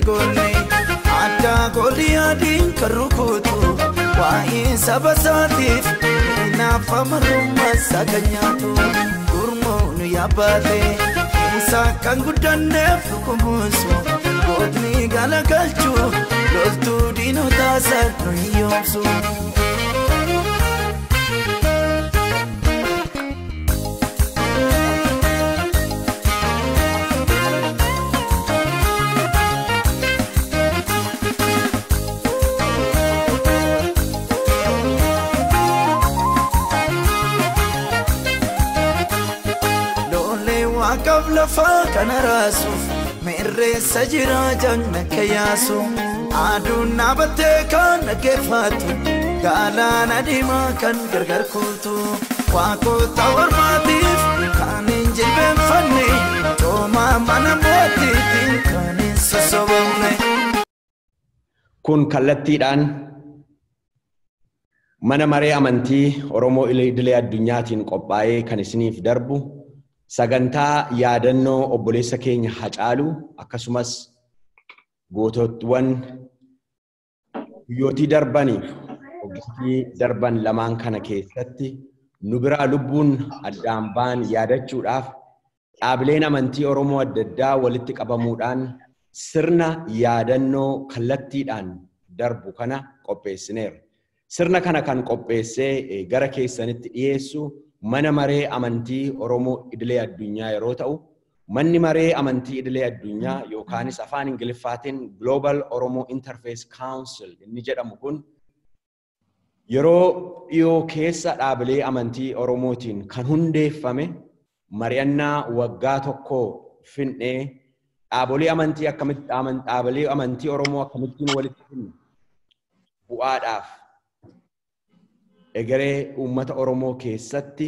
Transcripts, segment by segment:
goonne addaa Goliyaadiin kan rukutu waa'ee saba isaatiif hinaafa marrummaa isaa kan nyaatu gurmuun yaabbaate isaa kan guddanneef nu kunuunsu gootni galagalchu loltuu diinotaa isaa nu hiyyoomsu. Waaqaaf lafa kana raasuuf mirreessa jira jagna kayyaasu aduun dhaabattee kan dhaggeeffatu galaana diimaa kan gargar kuutu waaqota ormaatiif kan hin jilbeenfanne coomaa mana mootiitiin kan hin sossobamne. Kun kallattiidhaan mana maree amantii Oromoo Idilee Addunyaatiin qophaa'ee kan isiniif darbu sagantaa yaadannoo obboleessa keenya Hacaaluu akkasumas goototwan guyyootii darbaniif waggoottii darban lamaan kana keessatti nu biraa lubbuun addaan ba'an yaadachuudhaaf dhaabileen amantii Oromoo adda addaa walitti qabamuudhaan sirna yaadannoo kallattiidhaan darbu kana qopheessineerra. Sirna kana kan qopheessee gara keessanitti dhiyeessu mana maree amantii Oromoo Idilee Addunyaa yeroo ta'u, manni maree amantii Idilee Addunyaa yookaanis afaan Ingiliffaatiin Global Oromo Interfaith Council inni jedhamu kun yeroo dhiyoo keessa dhaabilee amantii Oromootiin kan hundeeffame mari'annaa waggaa tokkoo fin'ee dhaabolee amantii akkamitti dhaabolee amantii Oromoo akkamittiin walitti finne bu'aadhaaf egeree uummata Oromoo keessatti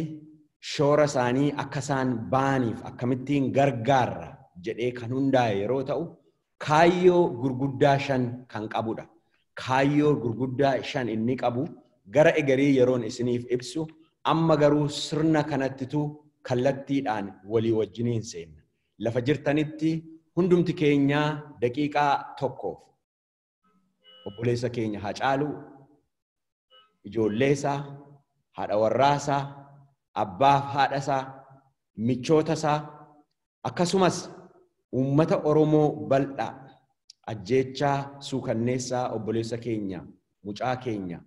shoora isaanii akka isaan ba'aniif akkamittiin gargaarra jedhee kan hundaa'e yeroo ta'u, kaayyoo gurguddaa 5 kan qabudha. Kaayyoo gurguddaa 5 inni qabu gara egeree yeroon isiniif ibsu, amma garuu sirna kanattitu kallattiidhaan walii wajjiniin seenna. Lafa jirtanitti hundumti keenyaa daqiiqaa tokkoof obboleessa keenya Hacaaluu, ijoollee isaa, haadha warraa isaa, abbaaf haadha isaa, michoota isaa, akkasumas uummata Oromoo bal'aa ajjeechaa suukanneessaa obboleessa keenya, mucaa keenya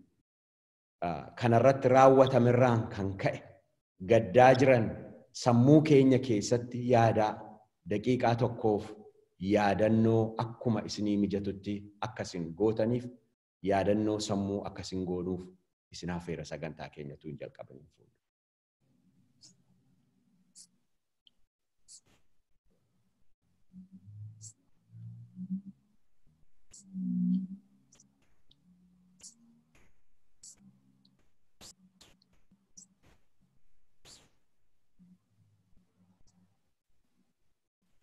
kanarratti raawwatamerraan kan ka'e gaddaa jiran sammuu keenya keessatti yaadaa daqiiqaa tokkoof yaadannoo akkuma isinii mijatutti akkasin gootaniif yaadannoo sammuu akkasin goonuuf isin affeera sagantaa keenyatu hin jalqabaniin fuula.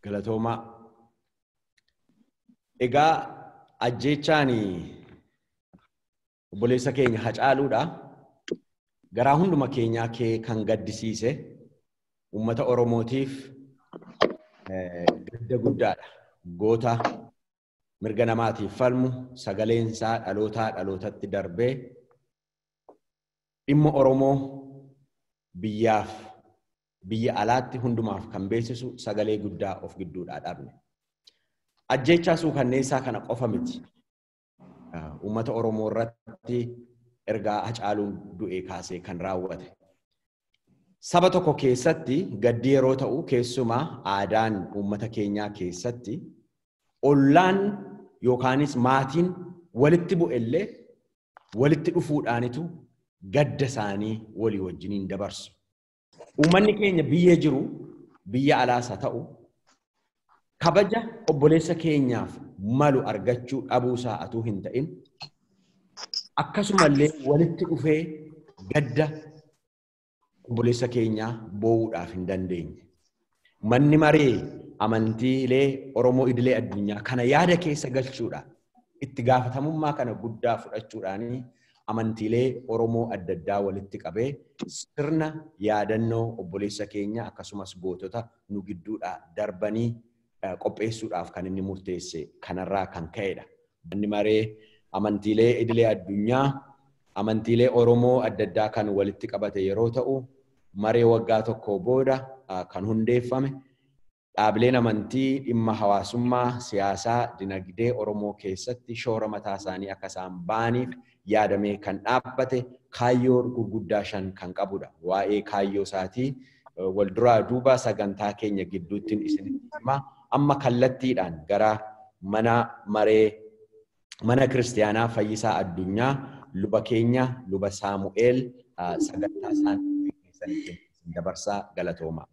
Galatoomaa. Egaa ajjeechaan obboleessa keenya Hacaaluudha. Garaa hunduma keenyaa kee kan gaddisiise uummata Oromootiif gadda guddaadha. Goota mirga namaatiif falmu sagaleen isaa dhalootaa dhalootatti darbee dhimma Oromoo biyyaaf biyya alaatti hundumaaf kan beeksisu sagalee guddaa of gidduudhaa dhabne. Ajjeechaa suukanneessaa kana qofa miti. Uummata Oromoo irratti ergaa Hacaaluun du'ee kaasee kan raawwate. Saba tokko keessatti gaddi yeroo ta'u keessumaa aadaan uummata keenyaa keessatti ollaan yookaanis maatiin walitti bu'ellee walitti dhufuudhaanitu gadda isaanii walii wajjiniin dabarsu. Uummanni keenya biyya jiru biyya alaas haa ta'u kabaja obboleessa keenyaaf malu argachuu dhabuusaa atuu hin ta'in akkasumallee walitti dhufee gadda obboleessa keenyaa boo'uudhaaf hin dandeenye. Manni maree amantiilee Oromoo Idilee Addunyaa kana yaada keessa galchuudhaan itti gaafatamummaa kana guddaa fudhachuudhaan amantiilee Oromoo adda addaa walitti qabee sirna yaadannoo obboleessa keenya akkasumas gootota nu gidduudhaa darbanii qopheessuudhaaf kan inni murteesse kanarraa kan ka'edha. Manni maree amantiilee idilee addunyaa amantiilee Oromoo adda addaa kan walitti qabate yeroo ta'u maree waggaa tokko booda kan hundeeffame dhaabileen amantii dhimma hawaasummaa, siyaasaa, dinagdee Oromoo keessatti shoora mataa isaanii akka isaan ba'aniif yaadamee kan dhaabbate kaayyoo gurguddaa 5 kan qabudha. Waa'ee kaayyoo isaatii wal duraa duuba sagantaa keenya gidduutti isinitti hima. Amma kallattiidhaan gara mana maree mana kiristaanaa Fayyisaa Addunyaa luba keenya luba Saamu'eel sagantaa isaan keessanitti dabarsaa galatooma.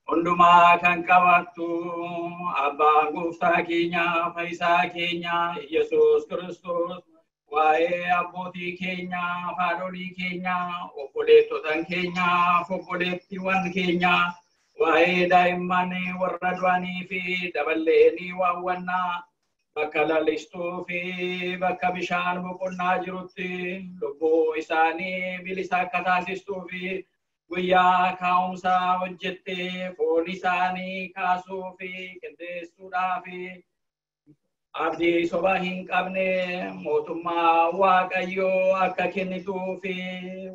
Hundumaa kan qabattu abbaan gooftaa keenya fayyisaa keenya Yesuus Kiristoos waa'ee abbootii keenya haadholii keenya obboleettotan keenya obboleettiiwwan keenya waa'ee daa'imman warra du'anii fi daballeenii waawwannaa bakka lalistuu fi bakka bishaan boqonnaa jirutti lubbuu isaanii bilisa akka taasistuu fi guyyaa kaa'umsaa hojjettee foon isaanii kaasuu fi qindeessuudhaaf abdii soba hin qabne mootummaa Waaqayyoo akka kennituu fi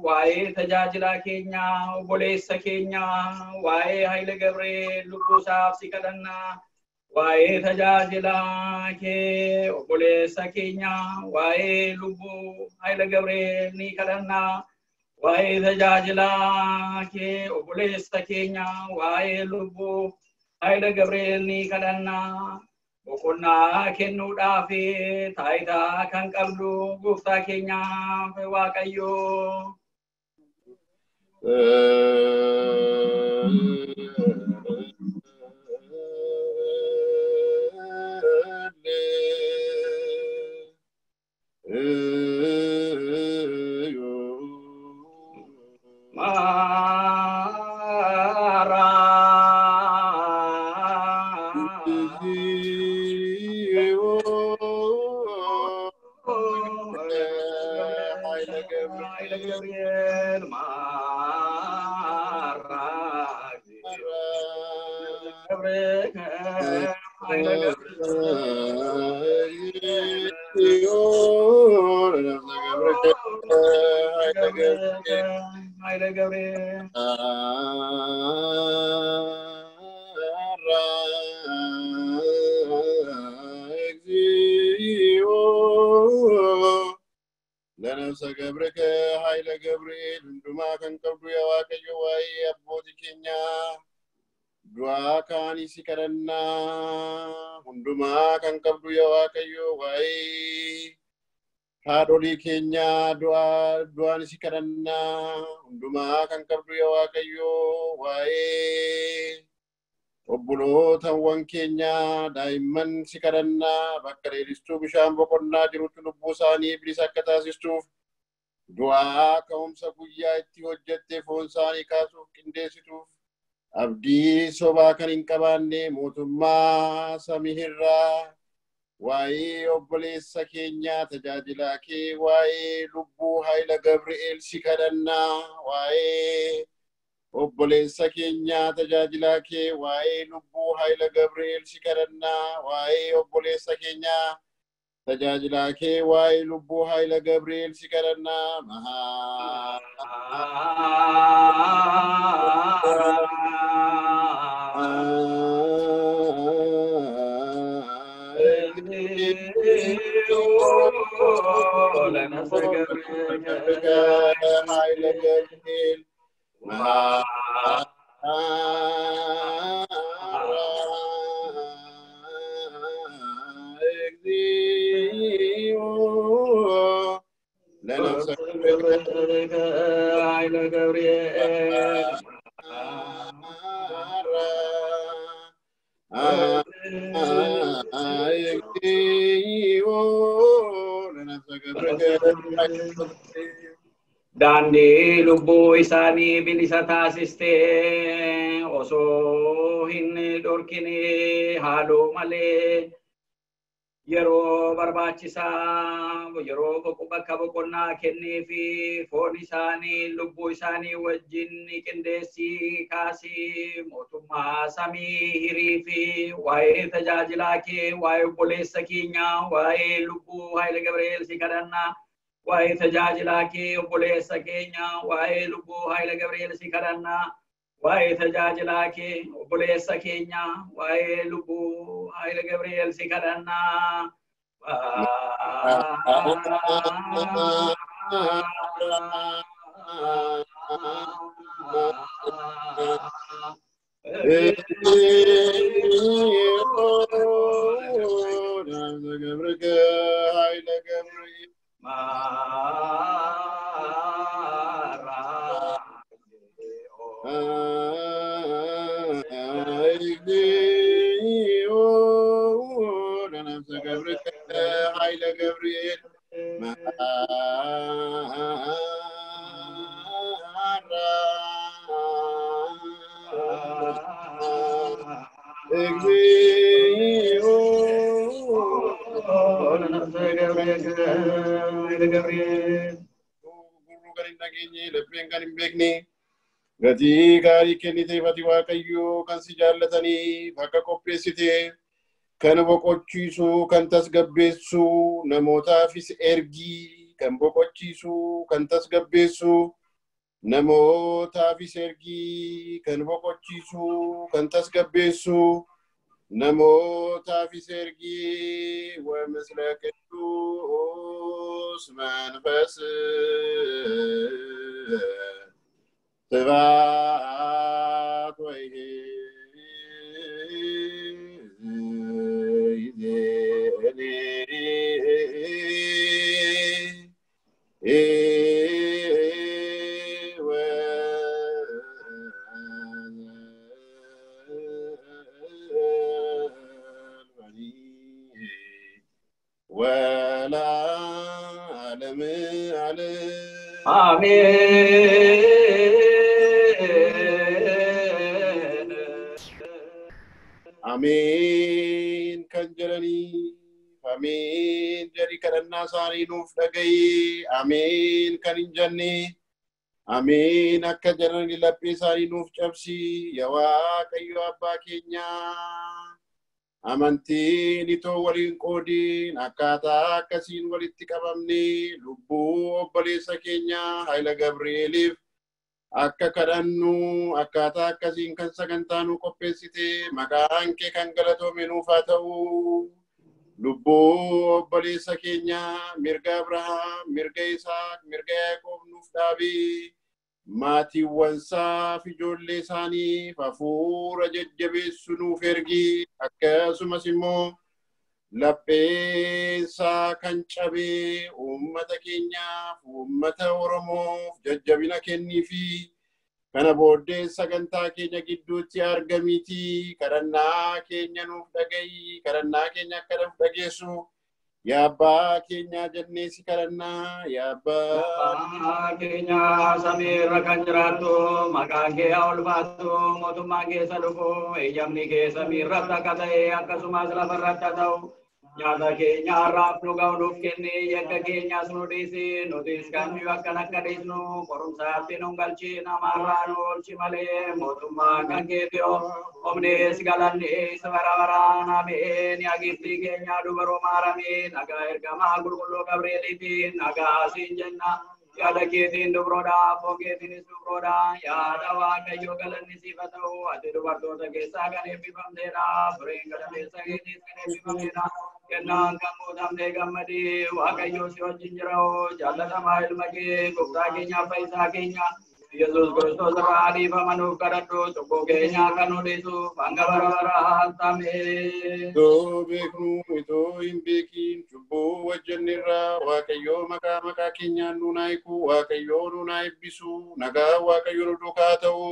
waa'ee tajaajilaa keenya obboleessa keenya waa'ee Haayile Gabreel lubbuusaaf si kadhannaa waa'ee tajaajilaa kee obboleessa keenya waa'ee lubbuu Haayile Gabreel ni kadhannaa. Waa'ee tajaajilaa kee obboleessa keenya waa'ee lubbuu Haayile Gabreel ni kadhannaa. Boqonnaa kennuudhaaf taayitaa kan qabdu gooftaa keenyaaf Waaqayyoo. Mara Gabriel Mara Gabriel Haile Gabriel ለነፍሰ ገብርከ ኃይለ ገብርኤል hundumaa kan qabdu yaa Waaqayyo waa'ee abbootii keenyaa du'aa kaanii si kadhannaa hundumaa kan qabdu yaa Waaqayyo waa'ee haadholii keenyaa du'aan si kadhannaa hundumaa kan qabdu yaa Waaqayyo waa'ee obbolootawwan keenyaa daa'imman si kadhannaa bakka leellistuu bishaan boqonnaa jirutti lubbuu isaanii bilisa akka taasistuuf du'aa ka'umsa guyyaa itti hojjettee foon isaanii kaasuuf qindeessituuf abdii sobaa kan hin qabaanne mootummaa samii irraa waa'ee obboleessa keenyaa tajaajilaa kee waa'ee lubbuu Haayile Gabri'eel si kadhannaa waa'ee obboleessa keenyaa tajaajilaa kee waa'ee lubbuu Haayile Gabri'eel si kadhannaa waa'ee obboleessa keenyaa tajaajilaa kee waa'ee lubbuu Haayile Gabri'eel si kadhannaa. ገብርከ ኃይለ ገብርኤል እግዚኦ ለነፍሰ ገብርከ ኃይለ ገብርኤል እግዚኦ ለነፍሰ ገብርከ Daandii lubbuu isaanii bilisa taasistee osoo hin dhorkine haaloo malee yeroo barbaachisaa yeroo bakka boqonnaa kennee fi foon isaanii lubbuu isaanii wajjin qindeessii kaasii mootummaa samii hirii fi waa'ee tajaajilaa kee waa'ee obboleessa keenyaa waa'ee lubbuu Haayile Gabri'eel si kadhannaa. Waa'ee tajaajilaa kee obboleessa keenya waa'ee lubbuu Haayile Gabri'eel si kadhannaa. Waa'ee tajaajilaa kee obboleessa keenya waa'ee lubbuu Haayile Gabri'eel si kadhannaa. ለነፍሰ ገብርከ ኃይለ ገብርኤል እግዚኦ ለነፍሰ ገብርከ ኃይለ ገብርኤል እግዚኦ ለነፍሰ ገብርከ ኃይለ ገብርኤል gurruu kan hin dhageenye lapheen kan hin beekne gatii gaarii kenniteef ati Waaqayyoo kan si jaallataniif akka qopheessite kan boqochiisu kan tasgabbeessu namootaafis ergii kan boqochiisu kan tasgabbeessu namootaafis ergii kan boqochiisu kan tasgabbeessu namootaafis ergii ወምስለ ቅዱስ መንፈስ ስብሐት ወይእዜኒ ወለዓለመ ዓለም አሜን። Ameen kan jedhanii ameen jedhi kadhannaa isaanii nuuf dhaga'i ameen kan hin jenne ameen akka jedhani laphee isaanii nuuf cabsi yaa Waaqayyo abbaa keenyaa amantiin itoo waliin qoodiin akkaataa akkasiin walitti qabamne lubbuu obboleessa keenyaa Haayila Gabri'eeliif akka kadhannu akkaataa akkasiin kan sagantaa nu qopheessite maqaan kee kan galatoome nuuf haa ta'u. Lubbuu obboleessa keenyaa mirga Abrahaam, mirga Isaaq, mirga Yaaqoob nuuf dhaabi. Maatiiwwan isaaf ijoollee isaaniif hafuura jajjabeessu nuuf ergi. Akkasumas immoo lapheensaa kan cabee uummata keenyaaf uummata Oromoof jajjabina kenniifi kana booddee sagantaa keenya gidduutti argamiiti kadhannaa keenya nuuf dhaga'i kadhannaa keenya akka nuuf dhageessu yaa abbaa keenyaa jennee si kadhannaa yaa abbaa Abbaa keenya samiirra kan jiraattu maqaan kee haa ulfaattu mootummaan keessa dhufu eeyyamni kee samiirratti akka ta'e akkasumas lafarratti haa ta'u. Nyaata keenya har'aaf nu ga'u nuuf kenni yakka keenyas nu dhiisi nutis kan nu akkan akka dhiisnu qorumsaatti nu galchi namaarraa nu oolchi malee mootummaan kan keetiyoo humnis galannis bara baraan ameen yaa giiftii keenya dubaroo maaramii nagaa ergamaa qulqulluu Gabri'eeliitiin nagaa siin jenna. Yaada keetiin dubroodha, foon keetiinis dubroodha. Yaada Waaqayyoo galanni siif haa ta'u. Ati dubartoota keessaa kan eebbifamteedha. Firiin gadameessa keetiis kan eebbifamteedha. Kennaan kan guutamtee gammadii Waaqayyo si wajjin jira hoo jaallatamaa ilma kee gooftaa keenya fayyisaa keenya Yesuus Kiristoos irraa dhiifama nuuf kadhadhu cubbuu keenya akka nu dhiisuuf hanga bara baraatti ameen. Itoo beeknu itoo hin beekiin cubbuu hojjennirraa Waaqayyoo maqaa maqaa keenyaan nuun haa hiiku Waaqayyoo nuun haa eebbisu nagaa Waaqayyo nu duukaa haa ta'u.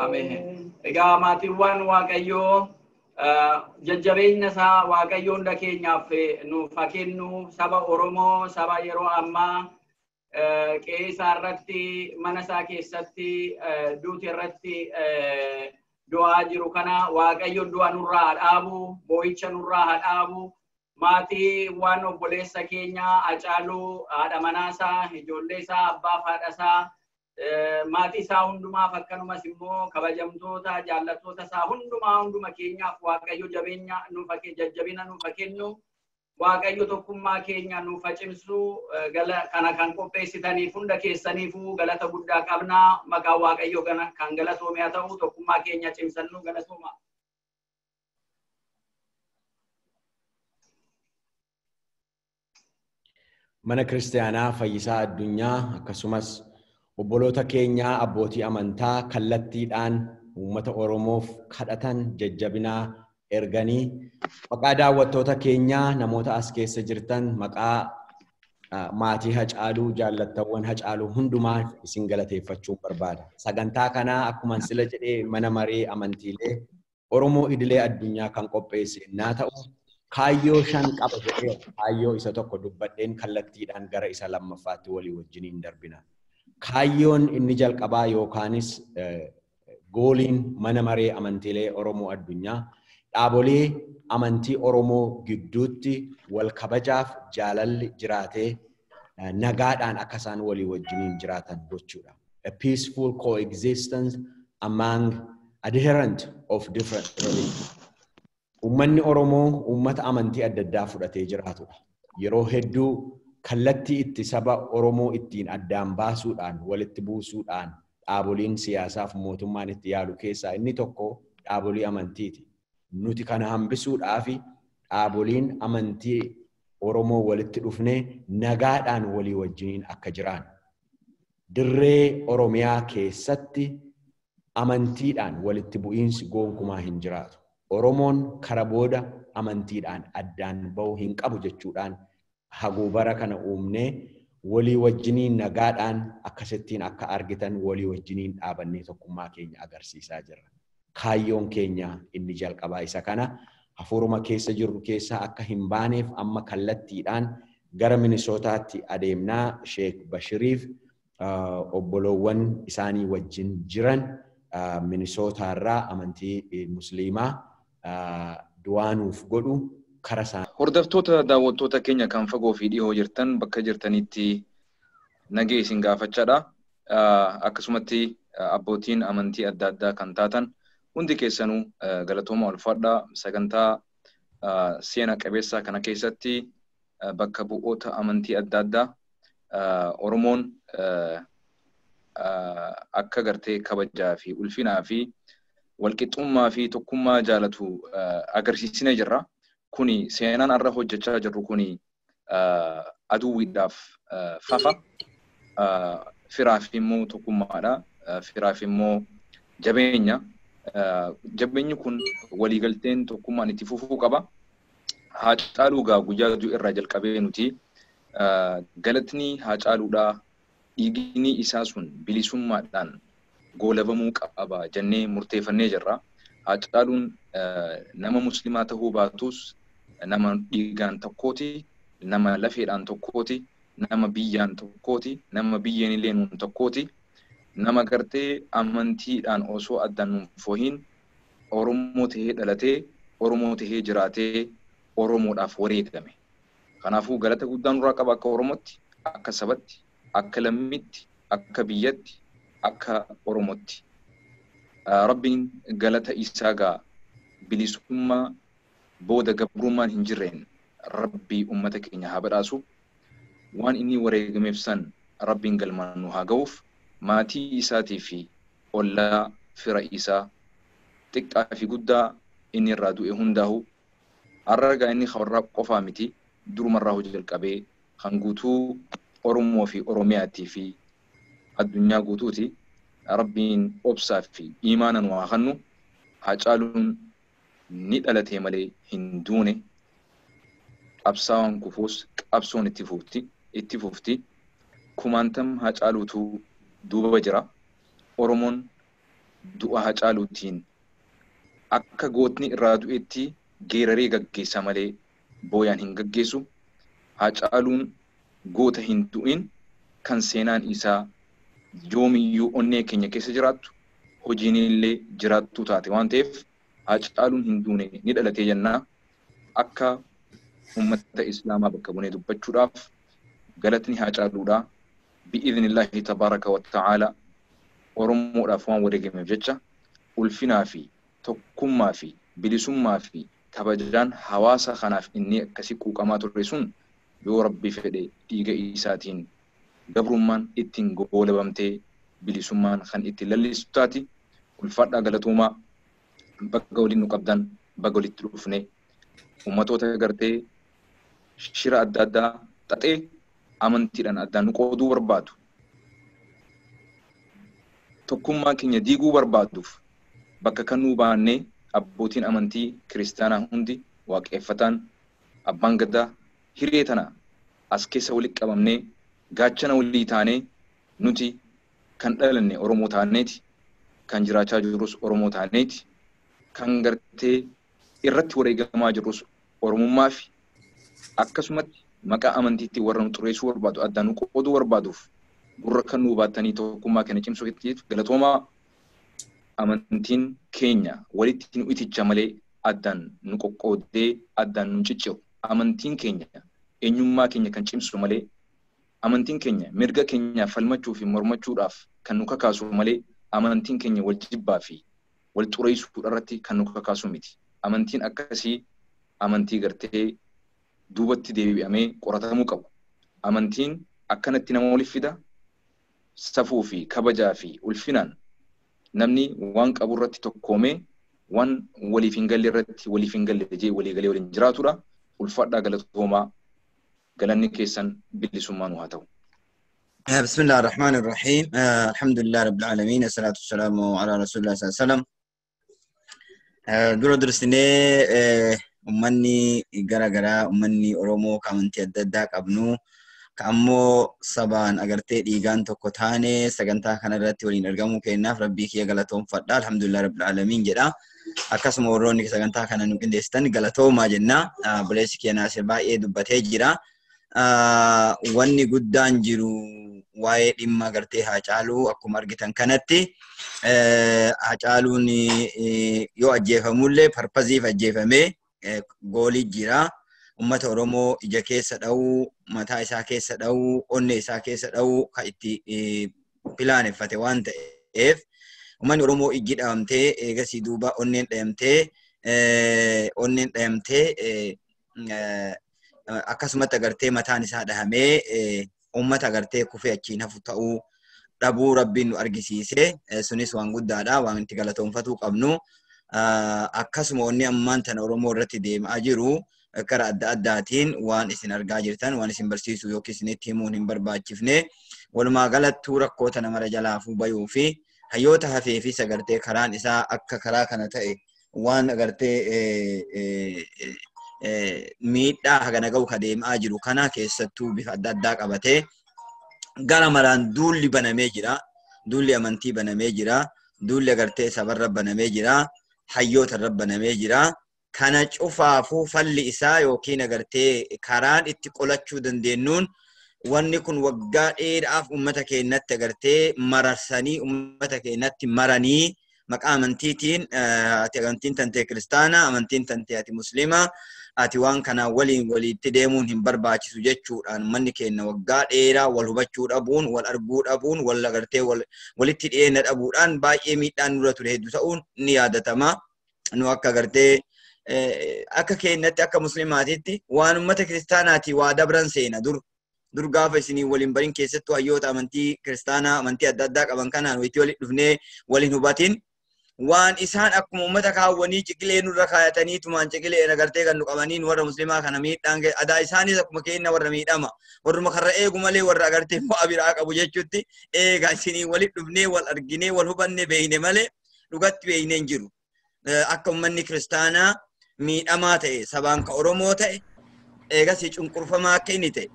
Ameen. Egaa maatiiwwan Waaqayyoo jajjabeenya isaa Waaqayyo hunda keenyaaf nuuf haa kennu saba Oromoo saba yeroo ammaa qe'ee isaa irratti mana isaa keessatti duuti irratti du'aa jiru kana Waaqayyo du'a nurraa haa dhaabu boo'icha nurraa haa dhaabu maatii waan obboleessa keenya Hacaaluu haadha manaasaa ijoollee isaa abbaa fi haadha isaa maatii isaa hundumaaf akkanumas immoo kabajamtoota jaallattoota isaa hundumaa hunduma keenyaaf Waaqayyo jabeenya nuuf jajjabina nuuf kennu Waaqayyo tokkummaa keenya nuuf cimsu kana kan qopheessitaniif hunda keessaniifuu galata guddaa qabna maqaa Waaqayyo kan galatoome haa ta'u tokkummaa keenya cimsannu galatooma. Mana Kiristaanaa Fayyisaa Addunyaa akkasumas obboloota keenyaa abbootii amantaa kallattiidhaan uummata Oromoof kadhatan jajjabinaa erganii maqaa daawwattoota keenyaa namoota as keessa jirtan maqaa maatii Hacaaluu jaallattawwan Hacaaluu hundumaa isin galateeffachuun barbaada. Sagantaa kanaa akkuma sila jedhee mana maree amantiilee Oromoo idilee addunyaa kan qopheesse naa ta'u kaayyoo 5 qaba jedhee kaayyoo isa tokko dubbadheen kallattiidhaan gara isa lammaffaatti walii wajjiniin darbina. Kaayyoon inni jalqabaa yookaanis gooliin mana maree amantiilee Oromoo addunyaa dhaabolee amantii Oromoo gidduutti wal kabajaaf jaalalli jiraatee nagaadhaan akka isaan walii wajjiniin jiraatan gochuudha. A peaceful coexistence among adherent of different religions. Uummanni Oromoo uummata amantii adda addaa fudhatee jiraatudha. Yeroo hedduu kallattii itti saba Oromoo ittiin addaan baasuudhaan walitti buusuudhaan dhaaboliin siyaasaaf mootummaan itti yaalu keessaa inni tokko dhaabolii amantiiti. Nuti kana hambisuudhaaf dhaaboliin amantii Oromoo walitti dhufnee nagaadhaan walii wajjiniin akka jiraan. Dirree Oromiyaa keessatti amantiidhaan walitti bu'iinsi gonkumaa hin jiraatu. Oromoon kara booda amantiidhaan addaan ba'uu hin qabu jechuudhaan haguubara kana uumnee walii wajjiniin nagaadhaan akkasittiin akka argitan walii wajjiniin dhaabannee tokkummaa keenya agarsiisaa jirra. Kaayyoon keenya inni jalqabaa isa kana hafuuruma keessa jirru keessaa akka hin baaneef amma kallattiidhaan gara Minisootaatti adeemnaa Sheek Bashiriif obboloowwan isaanii wajjin jiran Minisootaarraa amantii Musliimaa du'aanuuf godhu kara isaan. Hordoftoota daawwattoota keenya kan fagoo fi dhihoo jirtan bakka jirtanitti nagee isin gaafachaadha. Akkasumatti abbootiin amantii adda addaa kan taatan hundi keessanuu galatooma ulfaadhaa sagantaa seena qabeessaa kana keessatti bakka bu'oota amantii adda addaa Oromoon akka gartee kabajaa fi ulfinaa fi walqixxummaa fi tokkummaa jaalatu agarsiisnee jirra. Kuni seenaan har'a hojjechaa jirru kuni aduwwiidhaaf fafa firaaf immoo tokkummaadha. Firaaf immoo jabeenya. Jabeenyi kun waliigalteen tokkummaan itti fufuu qaba. Haacaaluu gaa guyyaa irraa jalqabee nuti galatni Haacaaluudhaa dhiigni isaa sun bilisummaadhaan goolabamuu qaba jennee murteeffannee jirra. Haacaaluun nama musliimaa ta'uu baatus nama dhiigaan tokkooti, nama lafeedhaan tokkooti, nama biyyaan tokkooti, nama biyyeen illee nuun tokkooti. Nama gartee amantiidhaan osoo addaan nuun fohin Oromoo tahee dhalatee, Oromoo tahee jiraatee, Oromoodhaaf wareegame. Kanaafuu galata guddaa nurraa qaba akka Oromootti, akka sabatti, akka lammiitti, akka biyyatti, akka Oromootti. Rabbiin galata isaa gaa bilisummaa booda gabrummaan hin jirreen Rabbii uummata keenya haa badhaasu. Waan inni wareegameef san Rabbiin galmaan nu haa ga'uuf maatii isaatii fi ollaa fira isaa xiqqaa fi guddaa inni irraa du'e hundaa'u Har'a egaa inni warraa qofaa miti durumarraa hojii jalqabee kan guutuu Oromoo fi Oromiyaatii fi addunyaa guutuuti. Rabbiin obsaa fi imaana nu haa kennu. Hacaaluun ni dhalatee malee hin duune. Qabsaa'aan kufuus qabsoon itti fufti. Kumaantam Hacaaluutu duuba jira. Oromoon du'a Hacaaluutiin akka gootni irraa du'etti geeraree gaggeessa malee booyaan hin gaggeessu. Hacaaluun goota hin du'in kan seenaan isaa yoomiyyuu onnee keenya keessa jiraattu hojiin illee jiraattu taate waan ta'eef Hacaaluun hin duune ni dhalatee jennaa. Akka uummata Islaamaa bakka buunee dubbachuudhaaf galatni Hacaaluudhaa bi'idhnillaahi tabaaraka wa ta'aala Oromoodhaaf waan wareegameef jecha ulfinaa fi tokkummaa fi bilisummaa fi kabajaan hawaasa kanaaf inni akkasii quuqamaa ture sun yoo Rabbi fedhe dhiiga isaatiin gabrummaan ittiin goolabamtee bilisummaan kan itti lallistu taati. Ulfaadhaa galatoomaa bakka waliin nu qabdan bakka walitti dhufne ummatoota gartee shira adda addaa xaxee amantiidhaan addaan nu qooduu barbaadu. Tokkummaa keenya diiguu barbaaduuf bakka kan nu baannee abbootiin amantii kiristaanaa hundi waaqeffataan abbaan gadaa hiree tana as keessa walitti qabamnee gaachana walii taanee nuti kan dhalanne Oromoo taaneeti, kan jiraachaa jirrus Oromoo taaneeti, kan gartee irratti wareegamaa jirrus Oromummaa fi akkasumatti maqaa amantiitti warra nu xureessuu barbaadu addaan nu qooduu barbaaduuf gurra kan nu baatanii tokkummaa keenya cimsuu keessatti galatoomaa. Amantiin keenya walitti nu iticha malee addaan nu qoqqoodee addaan nu cicciru. Amantiin keenya eenyummaa keenya kan cimsu malee amantiin keenya mirga keenya falmachuu fi mormachuudhaaf kan nu kakaasu malee amantiin keenya wal jibbaa fi wal xureessuu irratti kan nu kakaasu miti. Amantiin akkasii amantii gartee duubatti deebi'amee qoratamuu qabu. Amantiin akkanatti nama waliif fida. Safuu fi kabajaa fi ulfinaan namni waan qabu irratti tokkoomee waan waliif hin galle irratti waliif hin galle jee walii galee waliin jiraatudha. Ulfaadhaa galatoomaa galanni keessan bilisummaa nu haa ta'u. بسم الله الرحمن الرحيم. الحمد لله رب العالمين الصلاة والسلام على رسول الله صلى الله عليه وسلم. Dura dursinee ummanni gara garaa ummanni Oromoo ka amantii adda addaa qabnu ka ammoo sabaan agartee dhiigaan tokko taane sagantaa kanarratti waliin argamuu kennaaf Rabbii kiyya galatoomfadha. Alhamdulillah rabbil aalamiin jedha. Akkasuma warroonni sagantaa kana nu qindeessitan galatoomaa jenna. Buleessi kiyya Naasir baay'ee dubbatee jira. Wanni guddaan jiru waa'ee dhimma agartee Haacaaluu akkuma argitan kanatti Haacaaluun yoo ajjeefamullee parpaziif ajjeefamee goolii jira. Uummata Oromoo ija keessa dha'uu, mataa isaa keessa dha'uu, onnee isaa keessa dha'uu kan itti pilaaneffate waan ta'eef uummanni Oromoo ijji dhahamtee eegasii duuba onneen dhahamtee akkasumatti agartee mataan isaa dhahamee uummata agartee kufee achiin hafu ta'uu dhabuu Rabbiin nu argisiise. Sunis waan guddaadha, waan itti galatoonfatuu qabnu. Akkasuma onni ammaan tana Oromoo irratti deemaa jiru karaa adda addaatiin waan isin argaa jirtan waan isin barsiisuu yookiin isinitti himuun hin barbaachifne walumaa galattuu rakkoota namara jalaafuu bayuu fi hayyoota hafee fi sagartee karaan isaa akka karaa kana ta'e waan agartee miidhaa hagana ga'u ka deemaa jiru kana keessattuu bifa adda addaa qabatee gara maraan duulli banamee jira. Duulli amantii banamee jira. Duulli agartee sabarra banamee jira. Hayyoota irra banamee jira. Kana cufaafuu falli isaa yookiin agartee karaan itti qolachuu dandeenyuun wanni kun waggaa dheeraaf uummata keenyatti agartee mararsanii uummata keenyatti maranii maqaa amantiitiin ati amantiin tantee kiristaana amantiin tantee ati musliima ati waan kanaan waliin walitti deemuun hin barbaachisu jechuudhaan uummanni keenya waggaa dheeraa wal hubachuu dhabuun wal arguu dhabuun wal agartee walitti dhiyeenya dhabuudhaan baay'ee miidhaan nurra ture hedduu ta'uun ni yaadatama. Nu akka agartee akka keenyatti akka musliimaatitti waan uummata kiristaanaati waa dabran seena dur dur gaafa isinii waliin barin keessattuu hayyoota amantii kiristaanaa amantii adda addaa qaban kanaan walitti walitti dhufnee waliin hubatin Waan isaan akkuma uummata kaawwanii ciqilee nurra kaayatanii tumaan ciqilee agartee kan nu qabaniin warra muslimaa kana miidhaan adaa isaanis akkuma keenya warra miidhama warruma karra eegu malee warra agartee bu'aa biraa qabu jechuutti eegaa isinii walitti dhufnee wal arginee wal hubanne beeyne malee dhugatti beeynee hin jiru. Akka uummanni kiristaanaa miidhamaa ta'e sabaan ka Oromoo ta'e eegas cunqurfamaa akka inni ta'e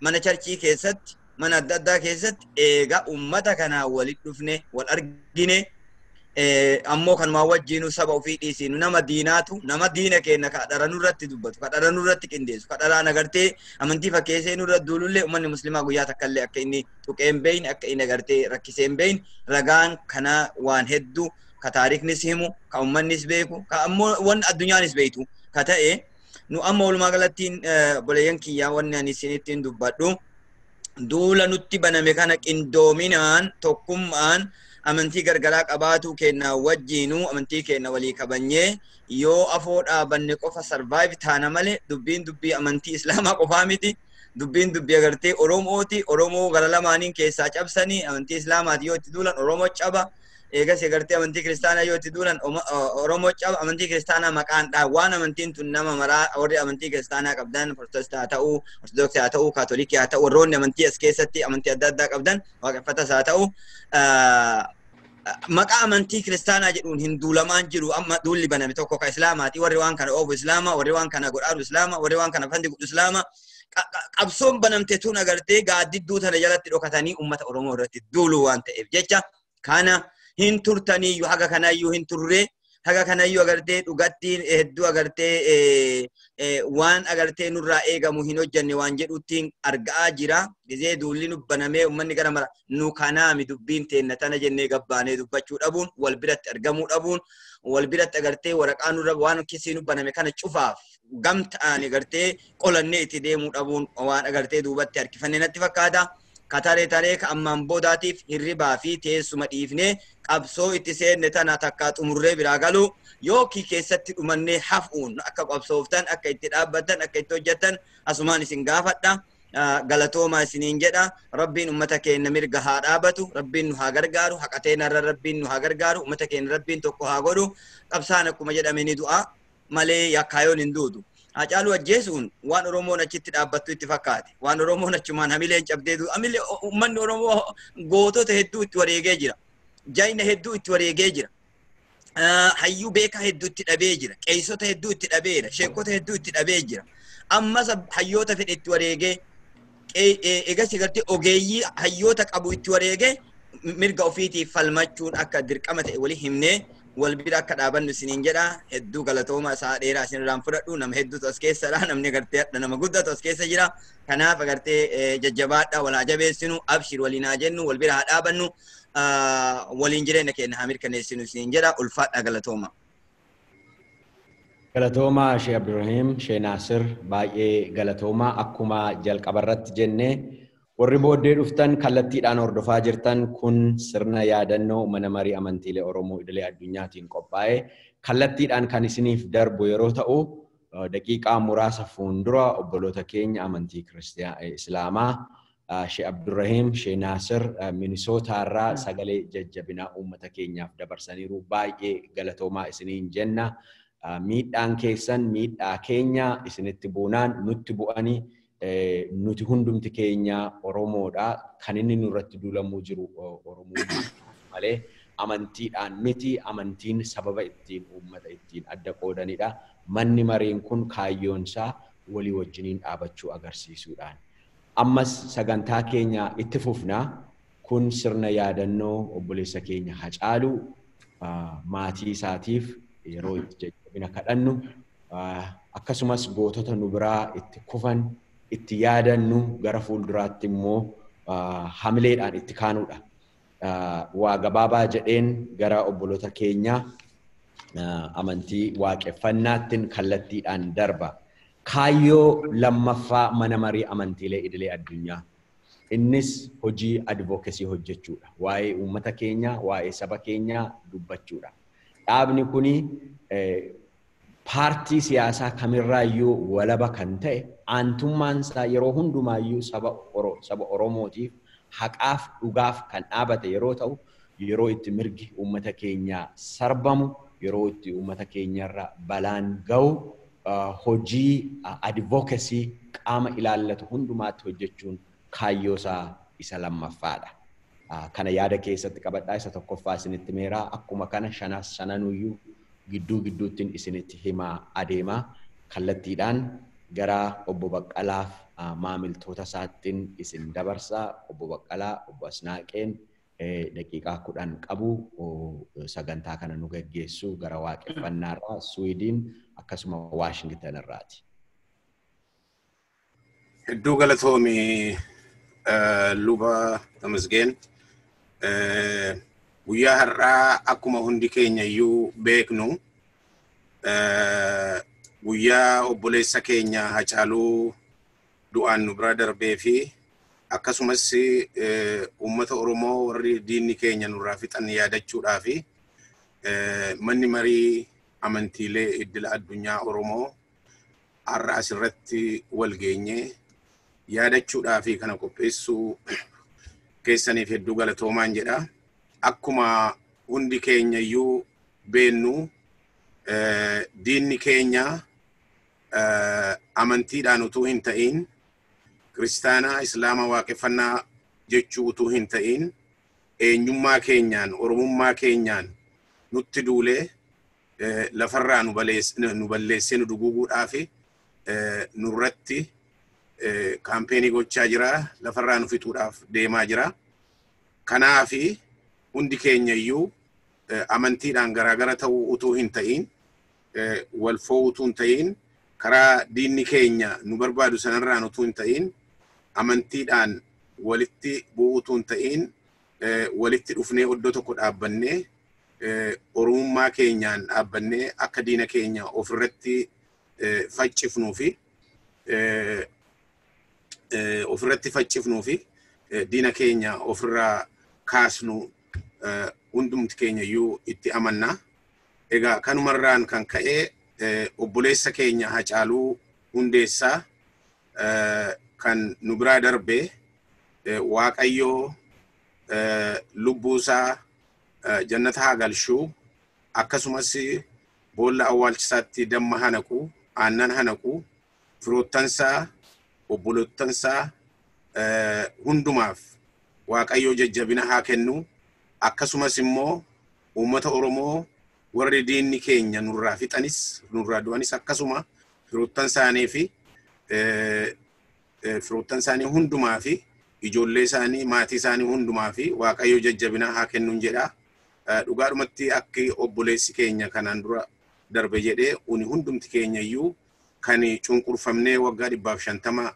mana charchii keessatti mana adda addaa keessatti eegaa uummata kanaa walitti dhufne wal argine. Ammoo kanumaa wajjinu saba ofii dhiisinu nama diinaatu nama diina keenya ka dhara nurratti dubbatu ka dhara nurratti qindeessu ka dharaan agartee amantii fakkeessee nurra duulullee uummanni muslimaa guyyaa takkallee akka inni tuqee hin beeyne akka inni agartee rakkisee hin beeyne ragaan kana waan hedduu ka taariknis himu ka uummannis beeku ka ammoo wanni addunyaanis beektu ka ta'e nu amma walumaa galattiin boleeyyan kiyyaa wanni ani isinittiin dubbadhu duula nutti baname kana qindoominaan tokkummaan amantii gargaraa qabaatu kenna wajjinuu amantii kenna walii kabanyee yoo afoo dhaabanne qofa sarvaayiv taana malee dubbiin dubbii amantii islaamaa qofaa miti dubbiin dubbii agartee Oromooti Oromoo gara lamaaniin keessaa cabsanii amantii islaamaati yoo itti duulan Oromoo caba eegas agartee amantii kiristaanaa yoo itti duulan Oromoo caba amantii kiristaanaa maqaan dhaa waan amantiin tun nama maraa warri amantii kiristaanaa qabdan protestaa haa ta'uu ortodoksii haa ta'uu kaatolikii haa ta'uu warroonni amantii as keessatti amantii adda addaa qabdan waaqeffatas haa ta'uu maqaa amantii kiristaanaa jedhuun hin duulamaan jiru amma duulli baname tokko ka islaamaati warri waan kana oofu islaama warri waan kana godhaaru islaama warri waan kana fandi godhu islaama qabsoon banamte tun agartee gaaddidduu tana jalatti dhokatanii uummata Oromoo irratti duuluu waan ta'eef jecha kana hin turtaniyyuu haga kanayyuu hin turre haga kanayyuu agartee dhugattiin hedduu agartee waan agartee nurraa eegamu hin hojjanne waan jedhuttiin argaa jira. Gizee duulli nu banamee uummanni gara mara nu kanaami dubbiin teenna tana jennee gabbaanee dubbachuu dhabuun wal biratti argamuu dhabuun wal biratti agartee waraqaa nurra waan kisii nu baname kana cufaaf gamtaan agartee qolannee itti deemuu dhabuun waan agartee duubatti harkifannee natti fakkaata. Kataree taree ka ammaan boodaatiif hirribaa fi teessuma dhiifnee qabsoo itti seenne tana takkaa xumurree biraa galuu yookiin keessatti dhumannee hafuun akka qabsooftan akka itti dhaabbattan akka itti hojjettan asumaan isin gaafadha. Galatoomaa isiniin jedha. Rabbiin uummata keenya mirga haa dhaabatu. Rabbiin nu haa gargaaru. Haqateenarra rabbiin nu haa gargaaru. Uummata keenya rabbiin tokko haa godhu. Qabsaan akkuma jedhame ni du'a malee yakkaayoon hin duutu. Hacaaluu ajjeesuun waan Oromoon achitti dhaabbattu itti fakkaate. Waan Oromoon achumaan hamileen cabdee du'u. Hamilee uummanni Oromoo gootota hedduu itti wareegee jira. Jaayina hedduu itti wareegee jira. Hayyuu beekaa hedduu itti dhabee jira. Qeessota hedduu itti dhabeera. Sheekota hedduu itti dhabee jira. Ammas hayyoota fedhe itti wareegee eegas agartee ogeeyyii hayyoota qabu itti wareegee mirga ofiitiif falmachuun akka dirqama ta'e walii himnee wal bira akka dhaabannu isiniin jedha hedduu galatooma isaa dheeraa isinirraan fudhadhu nama hedduutu as keessadha namni agartee hadha nama guddatu as keessa jira kanaaf agartee jajjabaadha wal haa jabeessinu abshir waliin haa jennu wal bira haa dhaabannu waliin jireenya keenya haa mirkaneessinu isiniin jedha ulfaadha galatooma. Galatoomaa Shee Abdurrahiim Shee Naasir baay'ee galatoomaa akkuma jalqabarratti jennee warri booddee dhuftan kallattiidhaan hordofaa jirtan kun sirna yaadannoo mana marii amantiilee Oromoo idilee addunyaatiin qophaa'e kallattiidhaan kan isiniif darbu yeroo ta'u daqiiqaa muraasa fuuldura obboloota keenya amantii Islaamaa Shee Abdurrahiim Shee Naasir Minisootaarraa sagalee jajjabinaa uummata keenyaaf dabarsaniiru baay'ee galatoomaa isiniin jenna. Miidhaan keessan miidhaa keenya isinitti buunaan nutti bu'anii nuti hundumti keenya Oromoodha. Kan inni nurratti duulamuu jiru Oromoo malee amantiidhaan miti. Amantiin sababa ittiin uummata ittiin adda qoodanidha. Manni mariin kun kaayyoonsaa walii wajjiniin dhaabachuu agarsiisuudhaan. Ammas sagantaa keenya itti fufna. Kun sirna yaadannoo obboleessa keenya Hacaaluu maatii isaatiif yeroo itti jajjabina kadhannu akkasumas gootota nu biraa itti kufan itti yaadannu gara fuulduraatti immoo hamileedhaan itti kaanuudha. Waa gabaabaa jedheen gara obboloota keenya amantii waaqeffannaattiin kallattiidhaan darba. Kaayyoo lammaffaa mana marii amantiilee idilee addunyaa. Innis hojii advocacy hojjechuudha. Waa'ee uummata keenyaa, waa'ee saba keenyaa dubbachuudha. Dhaabni kuni paartii siyaasaa kamirraayyuu walaba kan ta'e aantummaan isaa yeroo hundumaayyuu saba Oromootiif haqaaf dhugaaf kan dhaabate yeroo ta'u Yeroo itti mirgi uummata keenyaa sarbamu, yeroo itti uummata keenyarra balaan ga'u, hojii advocacy qaama ilaallatu hundumaatti hojjechuun kaayyoo isaa isa lammaffaadha. Kana yaada keessatti qabadhaa. Isa tokkoffaa isinitti meeraa, akkuma kana shanas shananuyyuu gidduu gidduuttiin isinitti himaa adeemaa. Kallattiidhaan gara obbo Baqqalaaf maamiltoota isaattiin isin dabarsaa. Obbo Baqqalaa, obbo Asnaaqeen daqiiqaa 10 qabu, sagantaa kana nu gaggeessu gara waaqeffannaarraa Swiidin akkasuma Waashingtan irraati. Hedduu galatoomi, Luba Tamasgeen. Guyyaa har'aa akkuma hundi keenya iyyuu beeknu guyyaa obboleessa keenya Hacaaluu du'aan nu bira darbee fi akkasumas uummata Oromoo warri diinni keenya nurraa fixan yaadachuudhaa fi manni marii amantiilee idila addunyaa Oromoo har'a asirratti wal geenyee yaadachuudhaa fi kana qopheessuu keessaniif hedduu galatoomaan jedha. Akkuma hundi keenya iyyuu beennu, diinni keenya amantiidhaan utuu hin ta'in, kiristaanaa, islaama, waaqeffannaa jechuu utuu hin ta'in, eenyummaa keenyaan, oromummaa keenyaan nutti duulee lafarraa nu balleessee nu duguuguudhaaf nurratti kaampeenii gochaa jira, lafarraa nu fixuudhaaf deemaa jira. Kanaafi hundi keenya iyyuu amantiidhaan garaagara ta'uu utuu hin ta'in, wal fo'uu utuu hin ta'in, karaa diinni keenya nu barbaadu sanarraan utuu hin ta'in, amantiidhaan walitti bu'uu utuu hin ta'in, walitti dhufnee iddoo tokko dhaabbannee, oromummaa keenyaan dhaabbannee akka diina keenya ofirratti faccifnuu fi ofirratti faccifnuu fi diina keenya ofirraa kaasnu hundumti keenya iyyuu itti amanna. Egaa kanumarraan kan ka'e obboleessa keenya Hacaaluu Hundeessaa kan nu biraa darbe Waaqayyoo lubbuusaa jannata haa galchuu, akkasumas boolla awwaalchisaatti damma haa naqu, aannan haa naqu, firoottansaa, obbolottansaa hundumaaf Waaqayyoo jajjabina haa kennu, akkasumas immoo uummata Oromoo warri diinni keenya nurraa fixanis nurraa du'anis akkasuma firoottan isaanii fi firoottan isaanii hundumaa fi ijoollee isaanii, maatii isaanii hundumaa fi Waaqayyo jajjabina haa kennuun jedha. Dhugaadhumatti akki obboleessi keenya kanaan dura darbe jedhee, uni hundumti keenya iyyuu kan cunqurfamnee waggaa 150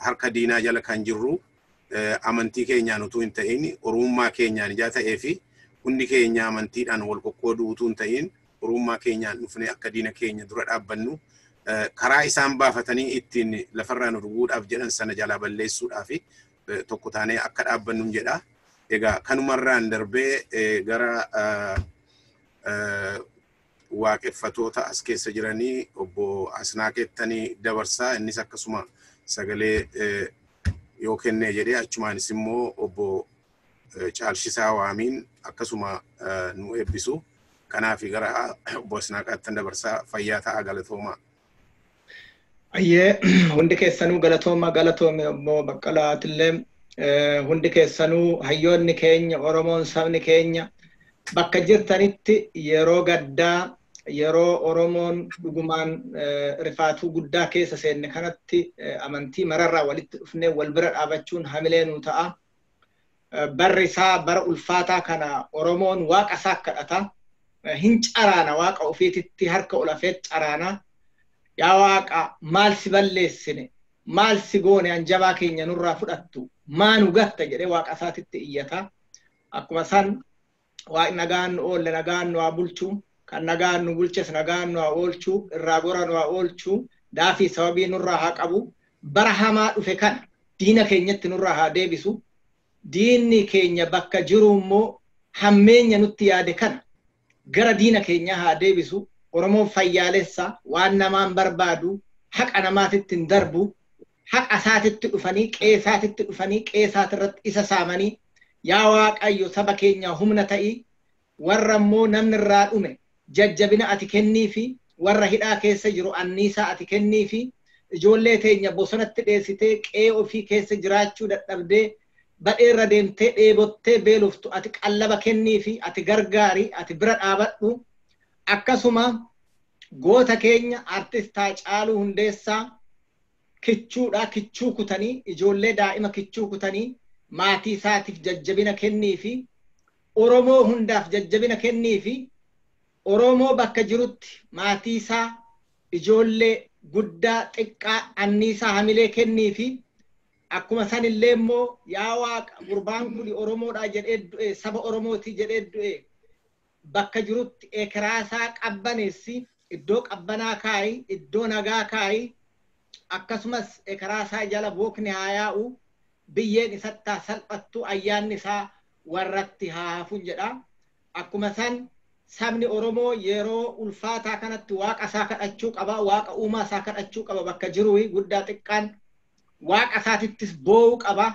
harka diinaa jala kan jirru amantii keenyaan utuu hin ta'in oromummaa keenyaan ijaa ta'ee fi hundi keenya amantiidhaan wal qoqqooduu utuu hin ta'in oromummaa keenyaan dhufnee akka diina keenya dura dhaabbannu, karaa isaan baafatanii ittiin lafarraa nu dhuguudhaaf jedhan sana jalaa balleessuudhaaf tokko taanee akka dhaabbannu jedha. Egaa kanumarraan darbee gara waaqeffatoota as keessa jiranii obbo Asnaaqettanii dabarsaa, innis akkasuma sagalee yoo kennee jedhee, achumaanis immoo obbo Caalshisaa Waamiin akkasuma nu eebbisu. Kanaaf gara obbo Asnaaqaattan dabarsaa. Fayyaa ta'a, galatoomaa. Ayyee, hundi keessanuu galatooma. Galatoome obbo Baqqalaatillee. Hundi keessanuu hayyoonni keenya, Oromoon, sabni keenya bakka jirtanitti yeroo gaddaa, yeroo Oromoon dhugumaan rifaatuu guddaa keessa seenne kanatti amantii mararraa walitti dhufnee wal bira dhaabachuun hamilee nu ta'a. Barri isaa bara ulfaataa kana Oromoon waaqa isaa kadhata. Hin caraana, waaqa ofiititti harka ol afee caraana. Yaa waaqa, maal si balleessine, maal si goone, hanjabaa keenya nurraa fudhattu, maa nu gatta jedhee waaqa isaatitti iyyata. Akkuma san waaqni nagaan nu oolle nagaan nu haa bulchu, kan nagaan nu bulches nagaan nu haa oolchu, irraa gora nu haa oolchu, daafii sababii nurraa haa qabu, bara hamaa dhufe kana diina keenyatti nurraa haa deebisu. Diinni keenya bakka jiru immoo hammeenya nutti yaade kana gara diina keenyaa haa deebisu. Oromoon fayyaalessa, waan namaan barbaadu, haqa namaatitti hin darbu, haqa isaatitti dhufanii, qeesaatitti dhufanii, qeesaatirratti isa saamanii Yaa Waaqayyo saba keenya humna ta'i, warra immoo namni irraa dhume jajjabina ati kenniifi, warra hidhaa keessa jiru anniisaa ati kenniifi, ijoollee teenya bosonatti dheessitee qe'ee ofii keessa jiraachuu dadhabdee badheerra deemtee dheebottee beeloftu ati qallaba kenniifi, ati gargaari, ati bira dhaabadhu. Akkasuma goota keenya artist Haacaaluu Hundeessaa kichuudha, kichuu kutanii, ijoollee daa'ima kichuu kutanii maatii isaatiif jajjabina kenniifi, Oromoo hundaaf jajjabina kenniifi, Oromoo bakka jirutti maatii isaa ijoollee guddaa xiqqaa anniisaa hamilee kenniifi. Akkuma sanillee immoo yaa Waaqa gurbaan kun Oromoodha jedhee du'e, saba Oromooti jedhee du'e, bakka jirutti ekeraasaa qabbaneessi, iddoo qabbanaa kaayi, iddoo nagaa kaayi, akkasumas ekeraasaa jala bookni haa yaa'u, biyyeen isatti haa salphattu, ayyaanni isaa warratti haa hafuun jedha. Akkuma san sabni Oromoo yeroo ulfaataa kanatti waaqa isaa kadhachuu qaba, waaqa uumaa isaa kadhachuu qaba, bakka jiru guddaa xiqqaan waaqa isaatittis boo'uu qaba.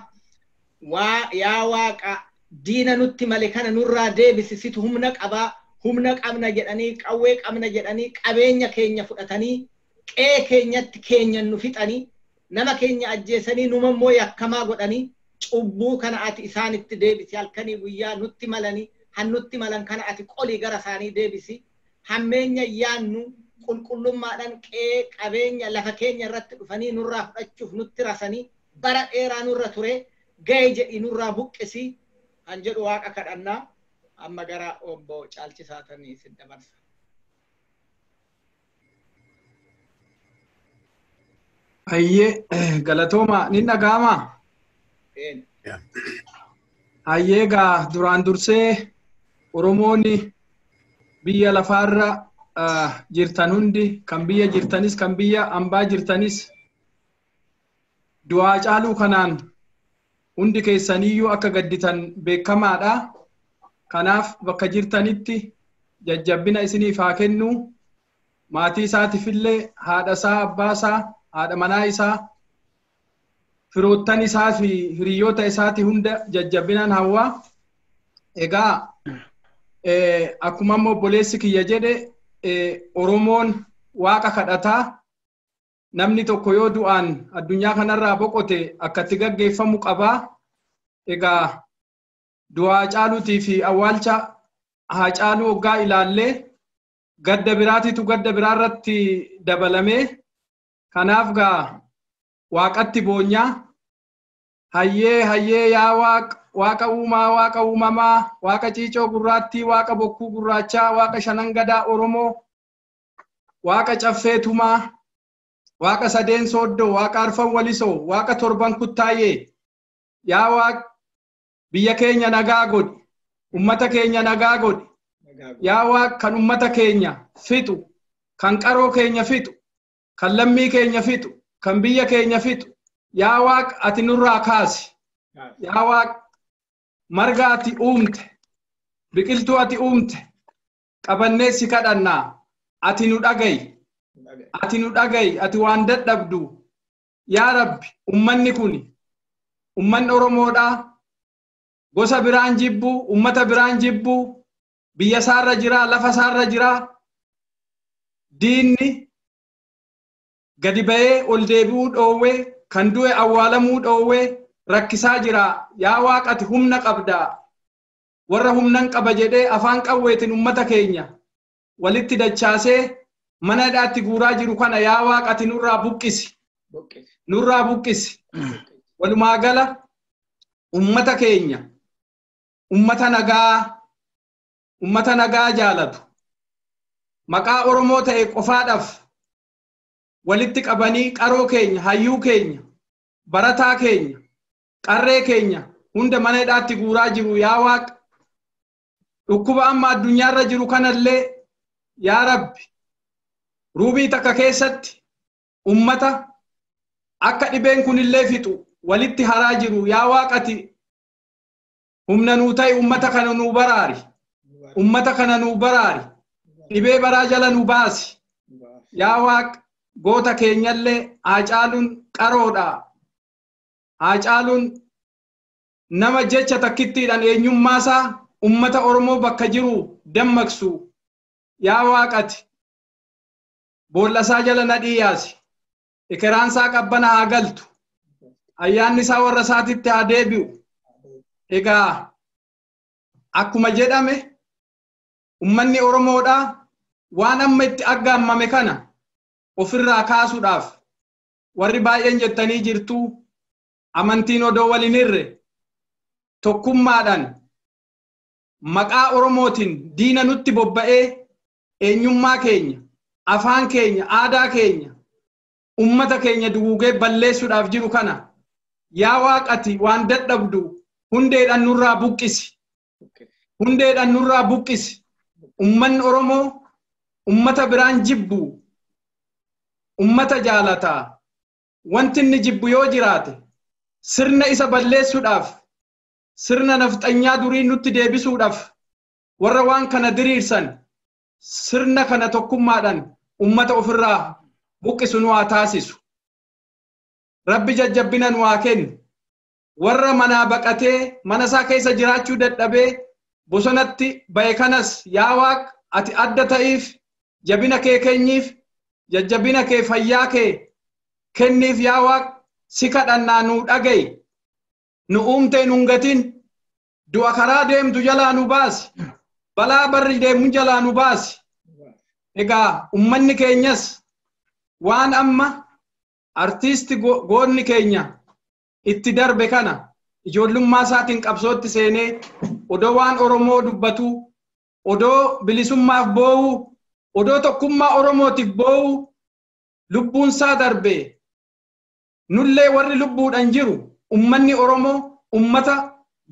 Yaa Waaqa diina nutti male kana nurraa deebisi, situ humna qaba, humna qabna jedhanii, qawwee qabna jedhanii, qabeenya keenya fudhatanii, qe'ee keenyatti keenya nu fixanii, nama keenya ajjeesanii, numa immoo yakkamaa godhanii, cubbuu kana ati isaanitti deebisi, halkanii guyyaa nutti malanii, hannutti malan kana ati qolii gara isaanii deebisi, hammeenya yaannu qulqullummaadhaan qe'ee qabeenya lafa keenya irratti dhufanii nurraa fudhachuuf nutti rasanii bara dheeraa nurra ture ga'e jedhi nurraa buqqisi kan jedhu waaqa kadhannaa. Amma gara obbo Caalchisaatanii isin dabarsa. Hayyee galatooma, ni dhaga'amaa? Hayyee gaa duraan dursee Oromoonni biyya lafaarra jirtan hundi, kan biyya jirtanis kan biyya ambaa jirtanis, du'aa Haacaaluu kanaan hundi keessaniyyuu akka gadditan beekamaadha. Kanaaf bakka jirtanitti jajjabbina isiniif haa kennu. Maatii isaatiifillee haadha isaa, abbaa isaa, haadha manaa isaa, firoottan isaa fi hiriyoota isaati hunda jajjabbinaan hawwaa. Egaa akkuma amma obboleessi kiyya jedhe, Oromoon waaqa kadhataa, namni tokko yoo du'aan addunyaa kanarraa boqote akkatti gaggeeffamu qabaa. Egaa du'aa Haacaaluutii fi awwaalcha Haacaaluu hoggaa ilaallee gadda biraatitu gadda biraarratti dabalamee, kanaaf gaa waaqatti boonyaa. Hayyee hayyee yaa Waaqa, waaqa uumaa, waaqa uumamaa, waaqa ciicoo gurraattii, waaqa bokkuu gurraachaa, waaqa shanan gadaa Oromoo, waaqa caffee tumaa, waaqa sadeen sooddoo, waaqa arfan walisoo, waaqa torban kuttaayyee, yaa Waaqa biyya keenya nagaa godhi, ummata keenya nagaa godhi. Yaa Waaqa kan ummata keenya fixu, kan qaroo keenya fixu, kan lammii keenya fixu, kan biyya keenya fixu, yaa Waaqa ati nurraa kaasi. Yaa Waaqa marga ati uumte, biqiltuu ati uumte, qabannee si kadhannaa, ati nu dhagayi, ati nu dhagayi, ati waan dadhabdu. Yaa Rabbi ummanni kuni ummanni Oromoodhaa gosa biraan jibbuu, ummata biraan jibbuu, biyya isaarra jiraa, lafa isaarra jiraa, diinni gadi ba'ee ol deebi'uu dhoowwee, kan du'e awwaalamuu dhoowwee rakkisaa jira. Yaa Waaqa ati humna qabdaa, warra humnan qaba jedhee afaan qawweetiin ummata keenya walitti dachaasee mana hidhaatti guuraa jiru kana yaa Waaqa ati nurraa buqqisi, nurraa buqqisi. Walumaa gala ummata keenya ummata nagaa, ummata nagaa jaalatu, maqaa Oromoo ta'e qofaadhaaf walitti qabanii qaroo keenya, hayyuu keenya, barataa keenya, qarree keenya hunda mana hidhaatti guuraa jiru. Yaa Waaqa dhukkuba amma addunyaarra jiru kanallee yaa Rabbi ruubii takka keessatti ummata akka dhibeen kunillee fixu walitti haraa jiru. Yaa Waaqati humna nuu ta'e, ummata kana nuu baraari, ummata kana nuu baraari, dhibee baraa jala nu baasi. Yaa Waaqa goota keenyallee Haacaaluun qaroodha, Haacaaluun Nama jecha takkittiidhaan eenyummaasaa ummata Oromoo bakka jiru dammaqsu yaa waaqati boollasaa jala nadhii yaasi ekeraansaa qabbana haa galtu ayyaanni isaa warra isaatitti haa deebi'u. Egaa akkuma jedhame ummanni Oromoodhaa waan amma itti aggaammame kana ofirraa kaasuudhaaf warri baay'een jettanii jirtu amantiin odoo waliin hirre tokkummaadhaan maqaa Oromootiin diina nutti bobba'ee eenyummaa keenya, afaan keenya, aadaa keenya, ummata keenya duguugee balleessuudhaaf jiru kana yaa waaqati waan dadhabdu hundeedhaan nurraa buqqisi. Hundeedhaan nurraa buqqisi. Ummanni Oromoo ummata biraan jibbu, ummata jaalataa. Wanti inni jibbu yoo jiraate sirna isa balleessuudhaaf sirna nafxanyaa durii nutti deebisuudhaaf warra waan kana diriirsan sirna kana tokkummaadhaan ummata ofirraa buqqisu nu haa taasisu. Rabbi jajjabbina nu haa kennu. Warra manaa baqatee mana isaa keessa jiraachuu dadhabee bosonatti ba'e kanas yaa waaq ati adda ta'iif jabina kee kenniif jajjabina kee fayyaa kee kenniif yaa waaq si kadhannaa nuu dhaga'i. Nu uumtee nun gatin du'a karaa deemtu jalaa nu baasi balaa barri deemu jalaa nu baasi. Egaa ummanni keenyas waan amma artiisti goonni keenya itti darbe kana ijoollummaa isaatiin qabsootti seenee odoo waan Oromoo dubbatu odoo bilisummaaf boo'u odoo tokkummaa Oromootiif boo'u lubbuun isaa darbe nullee warri lubbuudhaan jiru ummanni Oromoo ummata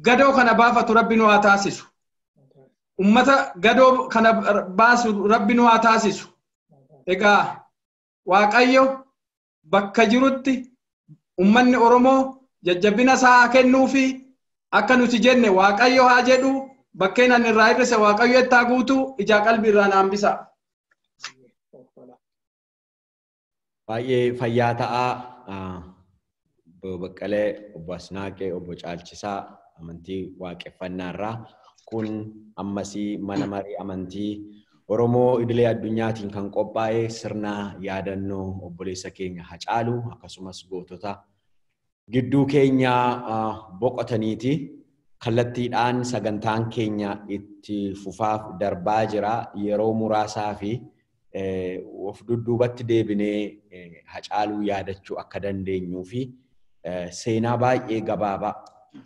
gadoo kana baafatu Rabbi nu haa taasisu. Ummata gadoo kana baasu Rabbi nu haa taasisu. Egaa Waaqayyo bakka jirutti ummanni Oromoo jajjabina isaa haa kennuufi akka nuti jenne Waaqayyo haa jedhu bakkeen ani irraa hir'ise Waaqayyo itti haa guutu ijaa qalbii irraa na hambisa. Baay'ee fayyaa ta'aa. Obbo Baqqalee, Obbo Asnaaqee, Obbo Caalchisaa amantii waaqeffannaa irraa kun ammasii mana marii amantii Oromoo idilee addunyaatiin kan qophaa'e sirna yaadannoo obboleessa keenya Hacaaluu akkasumas gootota gidduu keenya boqotaniiti. Kallattiidhaan sagantaan keenya itti fufaaf darbaa jira. Yeroo muraasaa fi of dudduubatti deebinee Hacaaluu yaadachuu akka dandeenyuu fi seenaa baay'ee gabaabaa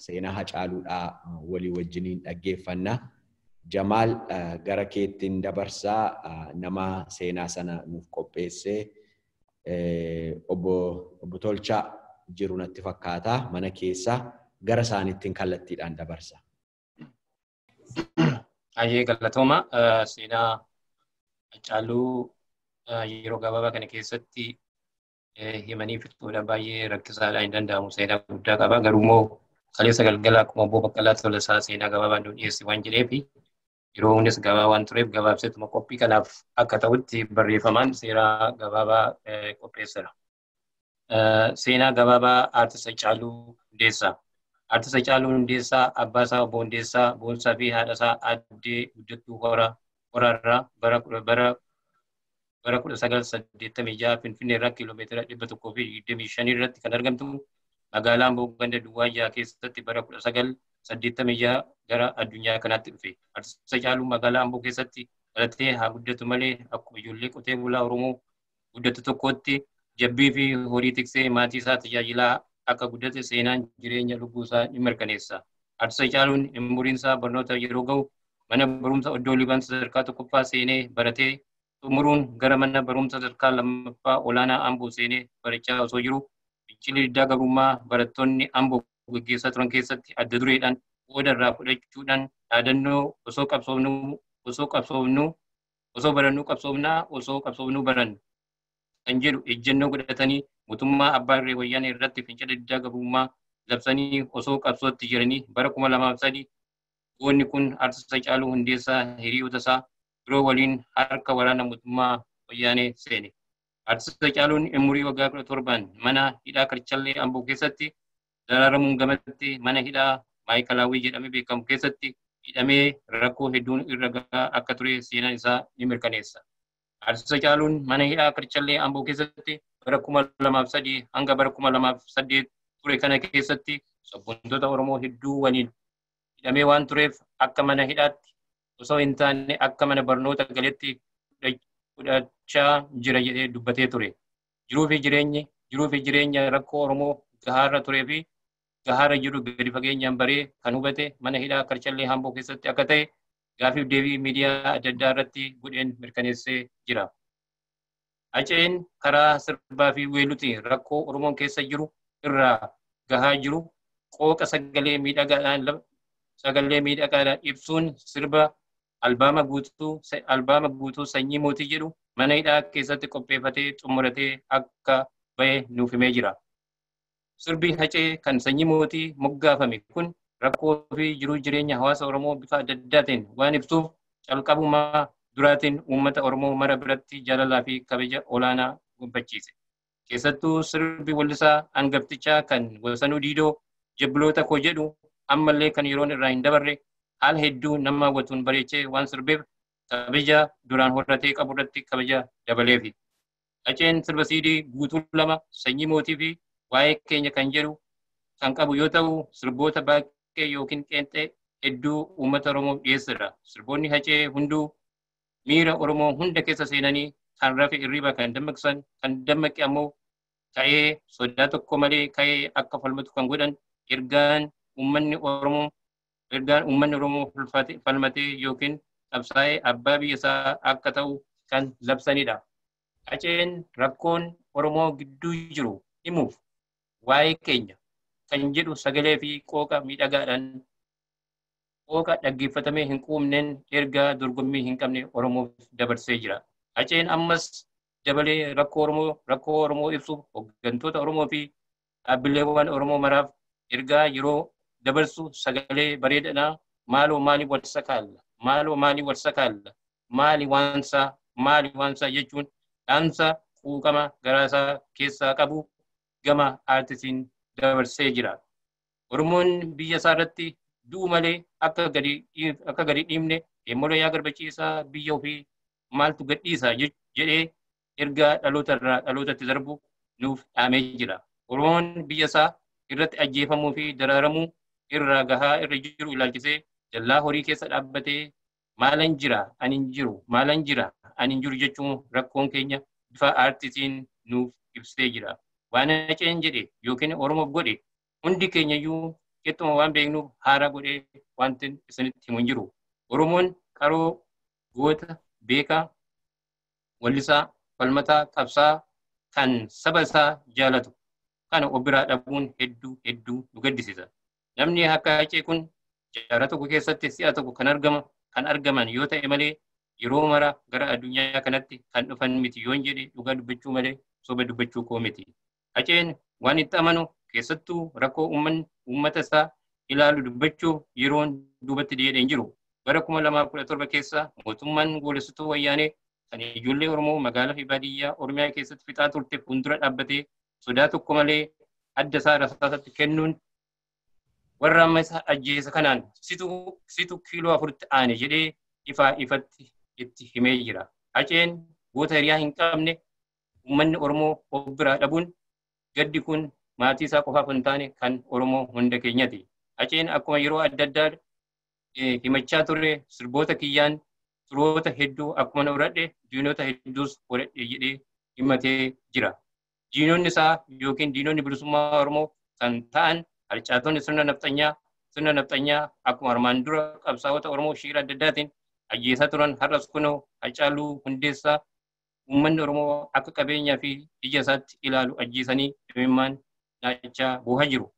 seenaa Hacaaluudhaa walii wajjiniin dhaggeeffanna. Jamaal gara keettiin dabarsaa nama seenaa sana nuuf qopheessee obbo Tolchaa jiru natti fakkaata mana keessa gara isaaniittiin kallattiidhaan dabarsa. Ayyee galatooma seenaa Hacaaluu yeroo gabaabaa kana keessatti himanii fixuudha baay'ee rakkisaadha hin danda'amu seenaa guddaa qaba garuu immoo kaleessa galgala akkuma obbo Baqqalaa Tolasaa seenaa gabaabaa nu dhiyeesse waan jedheefi yeroo innis gabaabaa waan tureef gabaabseetuma qophii kanaaf akka ta'utti barreeffamaan seenaa gabaabaa qopheesseera. Seenaa gabaabaa Aartist Hacaaluu Hundeessaa. Aartist Hacaaluu Hundeessaa abbaa isaa obbo Hundeessaa Boonsaa fi haadha isaa Aaddee Guddattuu Horaarraa bara 1986 Finfinnee irraa kiiloomeetira 125 irratti kan argamtu magaalaa Amboo ganda Duwwaa jaha keessatti bara 1986 gara addunyaa kanaatti dhufe. Aartist Hacaaluu magaalaa Amboo keessatti dhalatee haa guddatu malee akkuma ijoollee qotee bulaa Oromoo guddatu tokkotti jabbii fi horii tiksee maatii isaa tajaajilaa akka guddate seenaan jireenya lubbuu isaa ni mirkaneessa. Aartist Hacaaluun umuriin isaa barnoota yeroo ga'u mana barumsa Oddoo Liiban sadarkaa tokkoffaa seenee baratee xumuruun gara mana barumsa sadarkaa lammaffaa olaanaa Amboo seenee barachaa osoo jiru fincilli diddaa gabrummaa barattoonni Amboo gaggeessaa turan keessatti adda dureedhaan qooda irraa fudhachuudhaan dhaadannoo osoo qabsoofnuu osoo barannuu qabsoofnaa osoo qabsoofnuu barannu kan jedhu ejjennoo godhatanii mootummaa abbaa irree wayyaanee irratti fincila diddaa gabrummaa labsanii osoo qabsootti jiranii bara 2003 goonni kun Aartist Hacaaluu Hundeessaa hiriyoota isaa biroo waliin harka waraana mootummaa wayyaanee seene. Aartist Hacaaluun umurii waggaa 17 mana hidhaa Karchallee Amboo keessatti dararamuun gamatti mana hidhaa Maayikalaawwii jedhamee beekamu keessatti hidhamee rakkoo hedduun irra gahaa akka ture seenaan isaa ni mirkaneessa. Artist Hacaaluun mana hidhaa Karchallee Amboo keessatti bara 2003 hanga bara 2008 ture kana keessatti sabboontota Oromoo hedduu waliin hidhamee waan tureef akka mana hidhaatti osoo hin taane akka mana barnoota galetti fudhachaa jira jedhee dubbatee ture. Jiruu fi jireenya rakkoo Oromoo gahaarra turee fi gahaarra jiru gadi fageenyaan baree kan hubate mana hidhaa Karchallee Amboo keessatti akka ta'e gaafiif deebii miidiyaa adda addaa irratti godheen mirkaneessee jira. Haceen karaa sirbaa fi weelluutiin rakkoo Oromoon keessa jiru irraa gahaa jiru qooqa sagalee miidhagaadhaan ibsuun sirba albaama guutuu sanyii mootii jedhu mana hidhaa keessatti qopheeffatee xumuratee akka bahe nuuf himee jira. Sirbi Hacee kan sanyii mootii moggaafame kun rakkoo fi jiruu jireenya hawaasa Oromoo bifa adda addaatiin waan ibsuuf calqabumaa duraatiin uummata Oromoo mara biratti jaalalaa fi kabaja olaanaa gonfachiise. Keessattuu sirbi wallisaa hangaftichaa kan Wasanuu Diidoo jabbiloota koo jedhu ammallee kan yeroon irraa hin dabarre haala hedduu nama hawwatuun bareechee waan sirbeef kabaja duraan horatee qabu irratti kabaja dabaleefi. Haceen sirba siidii guutuu lama sanyii mootii fi waa'ee keenya kan jedhu kan qabu yoo ta'u sirboota baay'ee yookiin qeenxee hedduu uummata Oromoof dhiyeessedha. Sirboonni Hacee hunduu miira Oromoo hunda keessa seenanii kan rafe irriba kan dammaqsan kan dammaqe ammoo ka'ee sodaa tokko malee ka'ee akka falmatu kan godhan ergaan uummanni Oromoo falmatee yookiin qabsaa'ee abbaa biyya isaa akka ta'u kan labsanidha. Haceen rakkoon Oromoo gidduu jiru himuuf waa'ee keenya kan jedhu sagalee fi qooqa miidhagaadhaan qooqa dhaggeeffatamee hin quumneen ergaa dorgommii hin qabne Oromoof dabarsee jira. Haceen ammas dabalee rakkoo Oromoo ibsuuf hooggantoota Oromoo fi dhaabbileewwan Oromoo maraaf ergaa yeroo dabarsu sagalee bareedaadhaa maaloo maali wal sakaalla maaloo maali wal sakaalla maali waansaa jechuun dhaamsa quuqama garaasaa keessaa qabu gama aartistiin dabarsee jira. Oromoon biyya isaa irratti du'u malee akka gadi dhiibne heemmola yaa garbachiisaa biyya ofii maaltu gadhiisa jedhee ergaa dhaloota irraa dhalootatti darbu nuuf dhaamee jira. Oromoon biyya isaa irratti ajjeefamuu fi dararamuu irraa gahaa irra jiru ilaalchisee dallaa horii keessa dhaabbatee maalan jira ani hin jiru maalan jira ani hin jiru jechuun rakkoon keenya bifa aartiitiin nuuf ibsee jira. Waan Haceen jedhe yookiin Oromoof godhe hundi keenyayyuu qixxuma waan beeknuuf haaraa godhee wanti isinitti himu hin jiru. Oromoon qaroo goota beekaa wallisaa falmataa qabsaa kan saba isaa jaalatu kana of biraa dhabuun hedduu hedduu nu gaddisiisa. Namni akka Hacee kun jaarraa tokko keessatti si'a tokko kan argaman yoo ta'e malee yeroo mara gara addunyaa kanatti kan dhufan miti yoon jedhe dhugaa dubbachuu malee soba dubbachuu koo miti. Haceen waan itti amanu keessattuu rakkoo uummata isaa ilaalu dubbachuuf yeroon duubatti deebi'ee hin jiru. Bara 2017 keessa mootummaan goolessituu wayyaanee kan ijoollee Oromoo magaalaa fi baadiyyaa Oromiyaa keessatti fixaa turte fuuldura dhaabbatee sodaa tokko malee adda isaa rasaasatti kennuun warra amma isa ajjeesa kanaan situ kiiloo 4tti aane jedhee ifaa ifatti itti himee jira. Haceen goota hiriyaa hin qabne uummanni Oromoo of biraa dhabuun gaddi kun maatii isaa qofaaf hin taane kan Oromoo hunda keenyati. Haceen akkuma yeroo adda addaa himachaa turre sirboota kiyyaan turoota hedduu akkuma na horadhe diinota hedduus horadhe jedhee himatee jira. Diinonni isaa yookiin diinonni bilisummaa Oromoo kan ta'an harcaatonni sirna nafxanyaa akkuma armaan dura qabsaa'ota Oromoo shiira adda addaatiin ajjeesaa turan har'as kunoo Hacaaluu Hundeessaa uummanni Oromoo akka qabeenyaa fi ija isaatti ilaalu ajjeesanii dhimmaan naachaa boohaa jiru.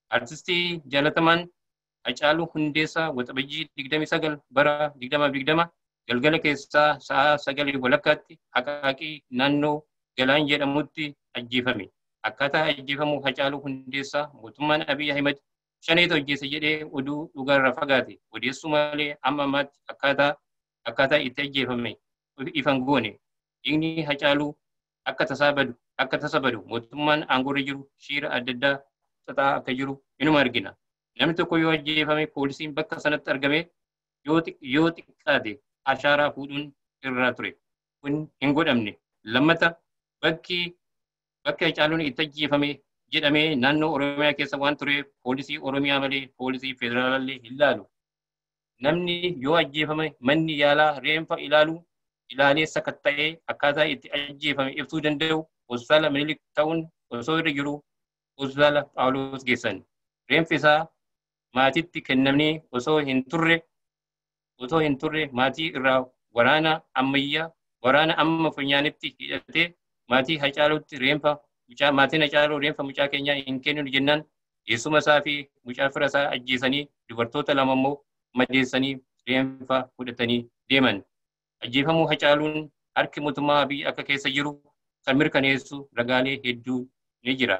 Artistii jaalatamaan Hacaaluu Hundeessaa Waxabajjii 29 bara 2020 galgala keessaa sa'a 9:15 Haqaaqii naannoo Galaan jedhamutti ajjeefame. Akkaataa ajjeefamuu Hacaaluu Hundeessaa mootummaan Abiy Ahmed shaneetu ajjeese jedhee oduu dhugaarraa fagaate. Odeessuu malee amma ammaatti akkaataa itti ajjeefame ifan goone. Dhiigni Hacaaluu akka tasa badu mootummaan aangoorra jiru shiira adda addaa xaxaa akka jiru inuma argina. Namni tokko yoo ajjeefame poolisiin bakka sanatti argame yoo xiqqaate ashaaraa fuudhuun irraa ture. Kun hin godhamne. Lammata bakki Hacaaluun itti ajjeefame jedhamee naannoo Oromiyaa keessa waan tureef poolisii Oromiyaa malee poolisii federaalaallee hin laalu. Namni yoo ajjeefame manni yaalaa reenfa ilaalee sakatta'ee akkaataa itti ajjeefame ibsuu danda'u hospitaala Minilik ta'uun osoo irra jiru hospitaala Phaawulos geessan. Reenfi isaa maatiitti kennamee osoo hin turre maatii irraa waraana ammayyaa waraana amma funyaanitti hidhatee maatii Hacaaluutti reenfa mucaa maatiin Hacaaluu reenfa mucaa keenyaa hin kenninu jennaan eessuma isaa fi mucaa fira isaa ajjeesanii dubartoota lama immoo madeessanii reenfa fudhatanii deeman. Ajjeefamuu Hacaaluun harki mootummaa Abiy akka keessa jiru kan mirkaneessu ragaalee hedduu ni jira.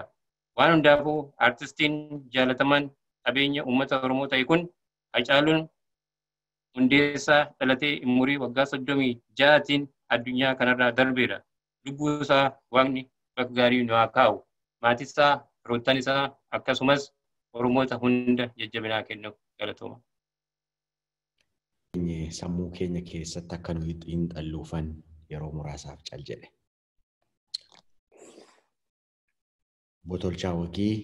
Waan hundaafuu aartistiin jaalatamaan qabeenya uummata Oromoo ta'e kun Hacaaluun Hundeessaa dhalatee umurii waggaa 36tiin addunyaa kanarraa darbeera. Lubbuu isaa Waaqni bakka gaarii nu haa kaa'u. Maatii isaa, firoottan isaa akkasumas Oromoota hunda jajjabinaa kennuuf galatooma. Sammuu keenya keessatti akka nuyi xiinxalluufan yeroo muraasaaf cal jedhe. Botolchaa Wagii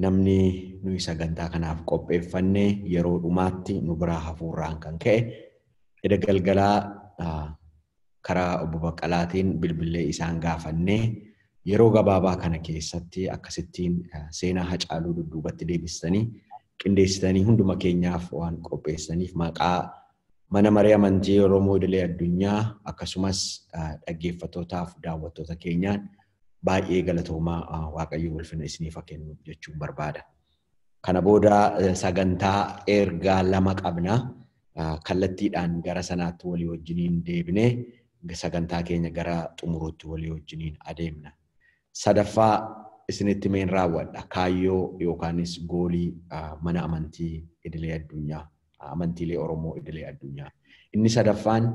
namni nuyi sagantaa kanaaf qopheeffanne yeroo dhumaatti nu biraa hafuurraan kan ka'e edda galgalaa karaa obbo Baqqalaatiin bilbilee isaan gaafannee yeroo gabaabaa kana keessatti akkasittiin seenaa Hacaaluu dudduubatti deebistanii qindeessitanii hunduma keenyaaf waan qopheessaniif maqaa mana maree amantii Oromoo Idilee Addunyaa akkasumas dhaggeeffattootaaf daawwattoota keenyaan baay'ee galatoomaa Waaqayyo ulfina isiniif haa kennu jechuun barbaada. Kana booda sagantaa ergaa lama qabna. Kallattiidhaan gara sanaatti walii wajjiniin deebinee sagantaa keenya gara xumuruutti walii wajjiniin adeemna. Sadaffaa isinitti meen raawwadha. Kaayyoo yookaanis goolii mana amantii idilee addunyaa, amantiilee Oromoo idilee addunyaa. Inni sadaffaan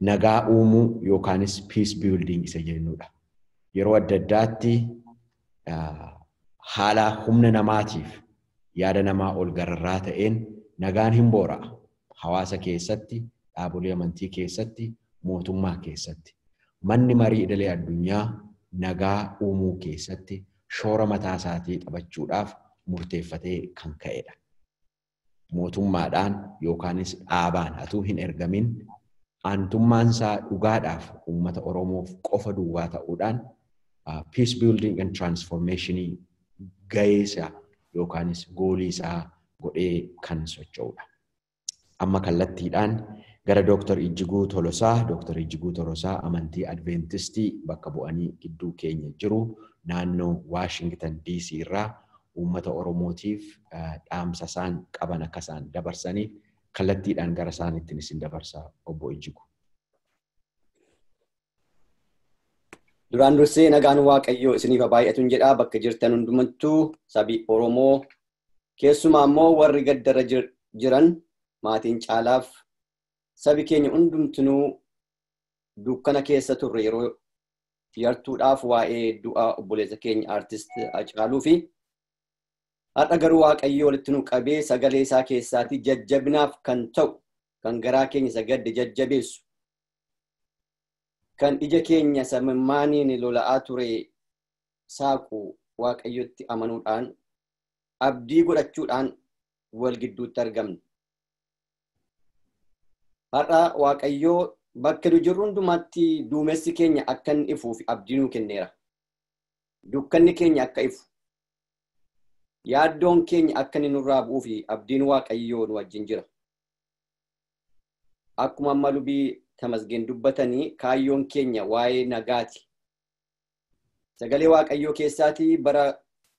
nagaa uumuu yookaanis peace building isa jennudha. Yeroo adda addaatti haala humna namaatiif yaada namaa ol gararraa ta'een nagaan hin boora'a. Hawaasa keessatti, dhaabolee amantii keessatti, mootummaa keessatti. Manni marii idilee addunyaa nagaa uumuu keessatti shoora mataa isaatii taphachuudhaaf murteeffatee kan ka'edha. Mootummaadhaan yookaanis dhaabaan atuu hin ergamin aantummaan isaa dhugaadhaaf uummata Oromoof qofa duwwaa ta'uudhaan peace building and transformation gahee isaa yookaanis goolii isaa godhee kan socho'udha. Amma kallattiidhaan gara Dr. Ijjiguu Tolosaa, Dr. Ijjiguu Tolosaa amantii Adventistii bakka bu'anii gidduu keenya jiru naannoo Washington DC irraa uummata Oromootiif dhaamsa isaan qaban akka isaan dabarsaniif kallattiidhaan gara isaaniittiin isin dabarsa obbo Ijjiguu. Duraan dursee nagaan Waaqayyoo isiniif haa baay'atuun jedhaa bakka jirtan hundumattuu sabi Oromoo keessumaa immoo warri gaddarra jiran maatiin caalaaf sabi keenya hundumtinuu dukkana keessa turre yeroo yartuudhaaf waa'ee du'a obboleessa keenya aartist Hacaaluu fi har'a garuu Waaqayyoo walitti nu qabee sagalee isaa keessaatii jajjabinaaf kan ta'u kan garaa keenya isa gadde jajjabeessu kan ija keenya samimmaaniin lola'aa ture saaqu Waaqayyotti amanuudhaan abdii godhachuudhaan wal gidduutti argamne. Har'a Waaqayyoo bakka nu jirru hundumaatti duumessi keenya akka inni ifuuf abdii nuu kenneera. Dukkanni keenya akka ifu, yaaddoon keenya akka inni nurraa bu'uuf abdiin Waaqayyoo nu wajjin jira. Akkuma amma lubii Tamasgeen dubbatanii kaayyoon keenya waa'ee nagaati. Sagalee Waaqayyoo keessaatii bara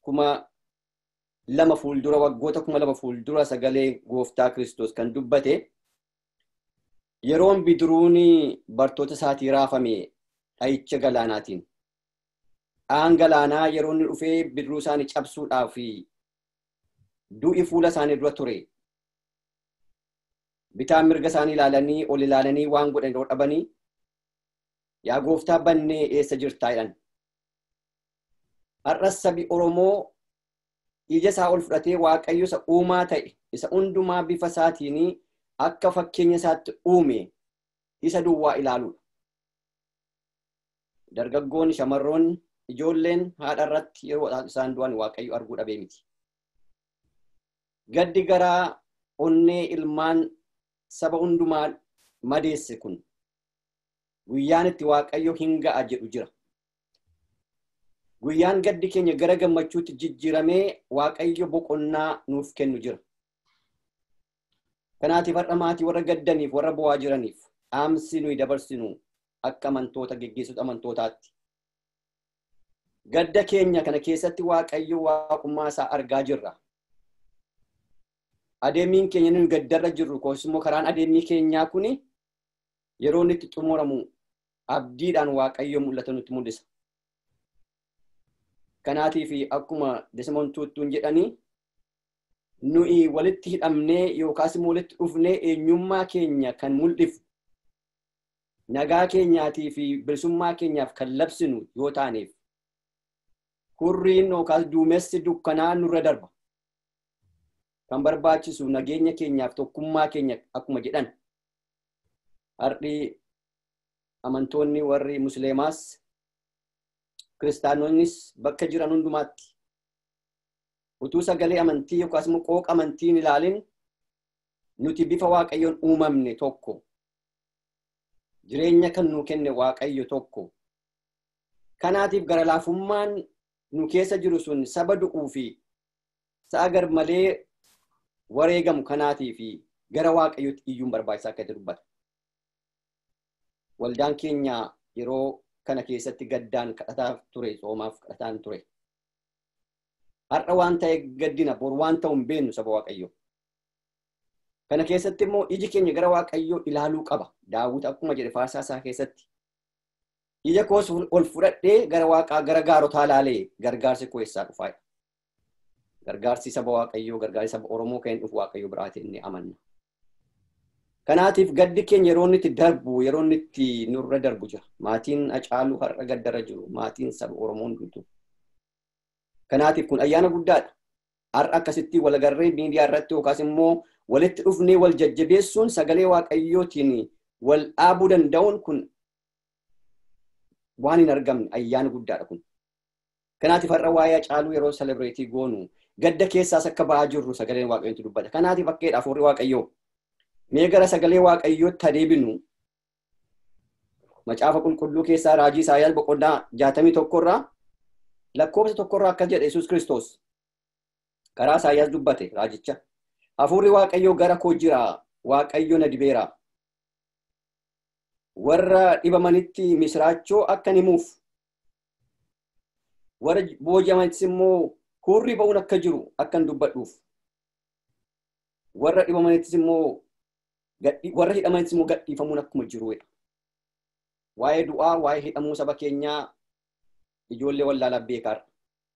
2000 fuuldura waggoota 2000 fuuldura sagalee gooftaa Kiristoos kan dubbate yeroon bidiruun bartoota isaatii raafame dhahicha galaanaatiin. Dhahaan galaanaa yeroo inni dhufee bidiruu isaanii cabsuudhaaf du'i fuula isaanii dura ture. Bitaan mirga isaanii ilaalanii ol ilaalanii waan godhan yeroo dhabanii yaa gooftaa bannee eessa jirtaa jedhan. Har'as sabi Oromoo Ija isaa ol fudhatee Waaqayyo isa uumaa ta'e isa hundumaa bifa isaatiin akka fakkeenya isaatti uume isa duwwaa ilaaluudha. Dargaggoonni, shamarroonni, ijoolleen haadha irratti yeroo isaan du'an Waaqayyo arguu dhabee miti. Gaddi garaa onnee ilmaan saba hundumaa madeesse kun guyyaan itti Waaqayyo hin ga'a jedhu jira. Guyyaan gaddi keenya gara gammachuutti jijjiiramee Waaqayyo boqonnaa nuuf kennu jira. Kanaatiif har'a maatii warra gaddaniif warra bo'aa jiraniif dhaamsi nuyi dabarsinu akka amantoota geggeessota amantootaatti. Gadda keenya kana keessatti Waaqayyo waaqummaa isaa argaa jirra. Adeemiin keenya nuyi gaddarra jirru kunis immoo karaan adeemii keenyaa kuni yeroo inni itti xumuramu abdiidhaan Waaqayyo mul'ata nutti mul'isa. Kanaatiif akkuma Desmond Tutuun jedhanii nuyi walitti hidhamnee yookaas immoo walitti dhufnee eenyummaa keenya kan mul'ifnu nagaa keenyaatii fi bilisummaa keenyaaf kan labsinu yoo taaneef hurriin yookaas duumessi dukkanaa nurra darba. Kan barbaachisu nageenya keenyaaf tokkummaa keenya akkuma jedhan har'i amantoonni warri Musliimaas kiristaanonnis bakka jiran hundumaatti utuu sagalee amantii yookaas immoo qooqa amantii hin ilaalin nuti bifa Waaqayyoon uumamne tokko jireenya kan nuu kenne Waaqayyo tokko. Kanaatiif gara laafummaan nu keessa jiru sun saba du'uu fi sa'a gar malee wareegamu kanaatiif gara Waaqayyootti iyyuun barbaachisaa akka ta'e dubbata. Waldaan keenya yeroo kana keessatti gaddaan kadhataa ture, soomaaf kadhataan ture. Har'a waan ta'e gaddina, bor waan ta'u hin beeknu saba Waaqayyoo. Kana keessatti immoo iji keenya gara Waaqayyoo ilaaluu qaba. Daawit akkuma jedhe faarsaa isaa keessatti. Ija koos ol fudhadhee gara Waaqaa gara gaarotaa ilaalee gargaarsi koo eessaa dhufaa? Gargaarsi saba Waaqayyoo, gargaarsi saba Oromoo kan hin dhufu Waaqayyoo biraati inni amanna. Kanaatiif gaddi keenya yeroo inni itti darbu, yeroo inni itti nurra darbu jira. Maatiin Hacaaluu har'a gaddarra jiru, maatiin saba Oromoo hundumtuu. Kanaatiif kun ayyaana guddaadha. Har'a akkasitti wal agarree miidiyaa irratti yookaas immoo walitti dhufnee wal jajjabeessuun sagalee Waaqayyootiin wal dhaabuu danda'uun kun waan hin argamne ayyaana guddaadha kun. Kanaatiif har'a waa'ee Hacaaluu yeroo selebireetii goonu gadda keessaas akka ba'aa jirru sagaleen Waaqayyootu dubbata. Kanaatiif akkeedha hafuurri Waaqayyoo. Mee gara sagalee Waaqayyootti adeemnu macaafa qulqulluu keessaa raajii Isaayyaas boqonnaa 61 irraa lakkoofsa 1 irraa akkas jedha Yesuus Kiristoos. Karaa Isaayyaas dubbate raajicha. Hafuurri Waaqayyoo gara koo jira, Waaqayyo na dibeera. Warra dhibamanitti misiraachoo akka himuuf, warra booji'amanittis immoo hurri ba'uun akka jiru akkan dubbadhuuf, warra dhibamanittis immoo warra hidhamanittis immoo gadhiifamuun akkuma jiruudha. Waa'ee du'aa, waa'ee hidhamuu saba keenyaa ijoollee wallaalaa beekaadha.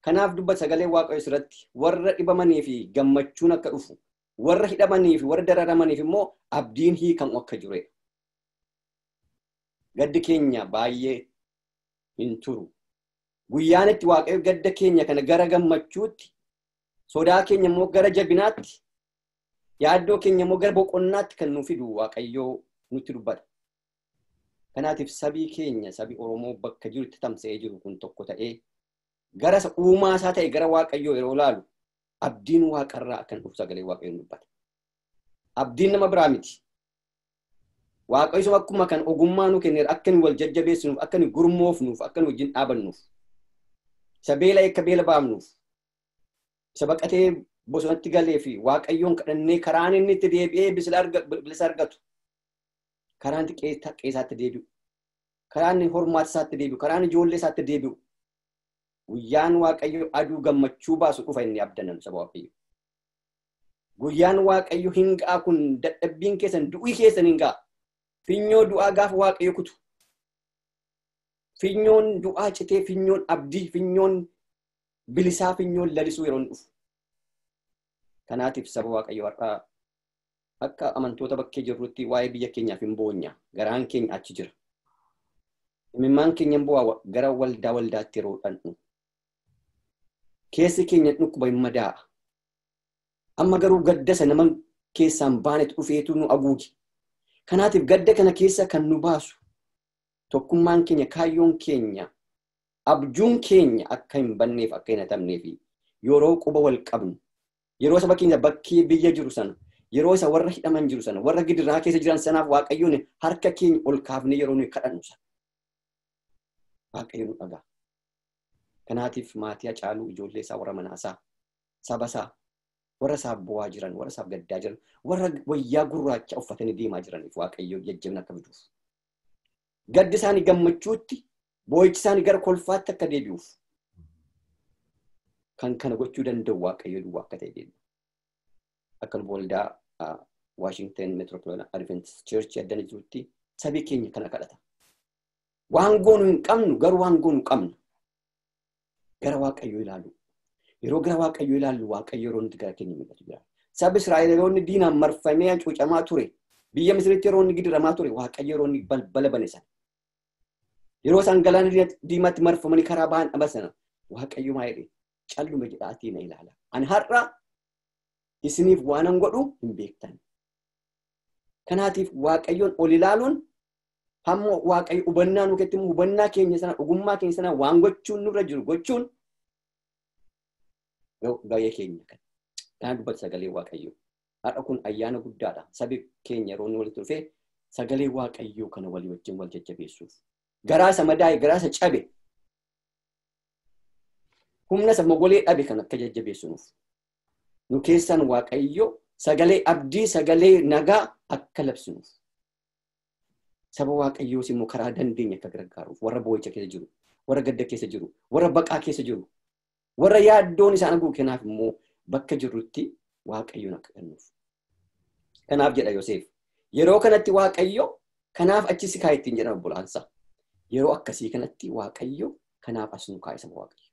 Kanaaf dubbata sagalee Waaqayyoo irratti warra dhibamanii fi gammachuun akka dhufu, warra hidhamanii fi warra dararamaniif immoo abdiin hiikamu akka jiruudha. Gaddi keenya baay'ee hin turu. Guyyaan itti Waaqayyo gadda keenya kana gara gammachuutti, sodaa keenya immoo gara jabinaatti, yaaddoo keenya immoo gara boqonnaatti kan nu fidu Waaqayyoo nutti dubbata. Kanaatiif sabii keenya, sabi Oromoo bakka jirutti tamsa'ee jiru kun tokko ta'ee gara uumaa isaa ta'e gara Waaqayyoo yeroo ilaalu abdiin Waaqarraa akkan dhufu sagalee Waaqayyoon dubbata. Abdiin nama biraa miti. Waaqayyo akkuma kan ogummaa nu kenneera akka nu wal jajjabeessinuuf, akka nu gurmoofnuuf, akka nu wajjin dhaabannuuf, isa beela akka beela baafnuuf, isa baqatee bosonatti galee fi Waaqayyoon kadhannee karaan inni itti deebi'ee bilisa argatu, karaan itti qe'eesaatti deebi'u, karaan inni hormaata isaatti deebi'u, karaan ijoollee isaatti deebi'u, guyyaan Waaqayyo aduu gammachuu baasu dhufa inni abdannan saba Waaqayyo. Guyyaan Waaqayyo hin ga'a kun dadhabbiin keessan du'ii keessan hin ga'a. Finyoo du'aa gaafa Waaqayyo kutu. Finyoon du'aa citee, finyoon abdii, finyoon bilisaa, finyoon lalisuu yeroo inni dhufu. Kanaatiif saba Waaqayyo har'aa akka amantoota bakkee jirrutti waa'ee biyya keenyaaf hin boonya. Garaan keenya achi jira. Imimmaan keenya hin bu'aa gara waldaa waldaatti yeroo dhandhu. Keessi keenya dhukkuba hin madaa'a. Amma garuu gadda sana nama keessaan baanetu dhufeetu nu haguuge. Kanaatiif gadda kana keessa kan nu baasu tokkummaan keenya, kaayyoon keenya, abjuun keenya akka hin banneef akka hin hatamneef yeroo quba wal qabnu, yeroo saba keenya bakkee biyya jiru sana, yeroo isa warra hidhaman jiru sana, warra gidiraa keessa jiran sanaaf Waaqayyoon harka keenya ol kaafnee yeroo nuyi kadhannu sana Waaqayyo nu dhaga'a. Kanaatiif maatii Hacaaluu, ijoollee isaa, warra manaasaa, saba isaa, warra isaaf bu'aa jiran, warra isaaf gaddaa jiran, warra wayyaa gurraacha uffatanii deemaa jiraniif Waaqayyo jajjabina akka fiduuf. Gaddi isaanii gammachuutti, boo'ichi isaanii gara kolfaatti akka deebi'uuf kan kana gochuu danda'u Waaqayyo duwwaa akka ta'e deema. Akka luba waldaa Washington Metropolitan Adventist Church addana jirutti sabi keenya kana kadhata. Waan goonu hin qabnu, garuu waan goonu qabna. Gara Waaqayyoo ilaalu. Yeroo gara Waaqayyoo ilaallu Waaqayyo yeroo nuti gara keenya mul'atu jira. Sabi Israa'el yeroo inni diinaan marfamee hacuucamaa ture, biyya Misiritti yeroo inni gidiramaa ture, Waaqayyo yeroo inni balbala bane sana. Yeroo isaan galaana diimaatti marfamanii karaa ba'an dhaba sana, Waaqayyo maa jedhee calluma jedhaatii na ilaala. Ani har'a isiniif waanan godhu hin beektan. Kanaatiif Waaqayyoon ol ilaaluun hamma Waaqayyo hubannaa nu kennu, hubannaa keenya sana, ogummaa keenya sana waan gochuun nurra jiru gochuun gahee keenya kana. Kana dubbata sagalee Waaqayyoo. Har'a kun ayyaana guddaadha. Sabi keenya yeroo inni walitti dhufee sagalee Waaqayyoo kana walii wajjin wal jajjabeessuuf. Garaa isa madaa'e, garaa isa cabe, humna isa mogolee dhabe kan akka jajjabeessinuuf. Nu keessaan Waaqayyo sagalee abdii, sagalee nagaa akka labsinuuf. Saba Waaqayyoos immoo karaa dandeenya akka gargaaruuf warra boo'icha keessa jiru, warra gadda keessa jiru, warra baqaa keessa jiru, warra yaaddoon isaan haguuge kanaaf immoo bakka jirrutti Waaqayyoon akka kennuuf. Kanaaf jedha Yoseef. Yeroo kanatti Waaqayyo kanaaf achi si kaa'e ittiin jedhan obbolaansa. Yeroo akkasii kanatti Waaqayyo kanaaf as nu kaa'e saba Waaqayyo.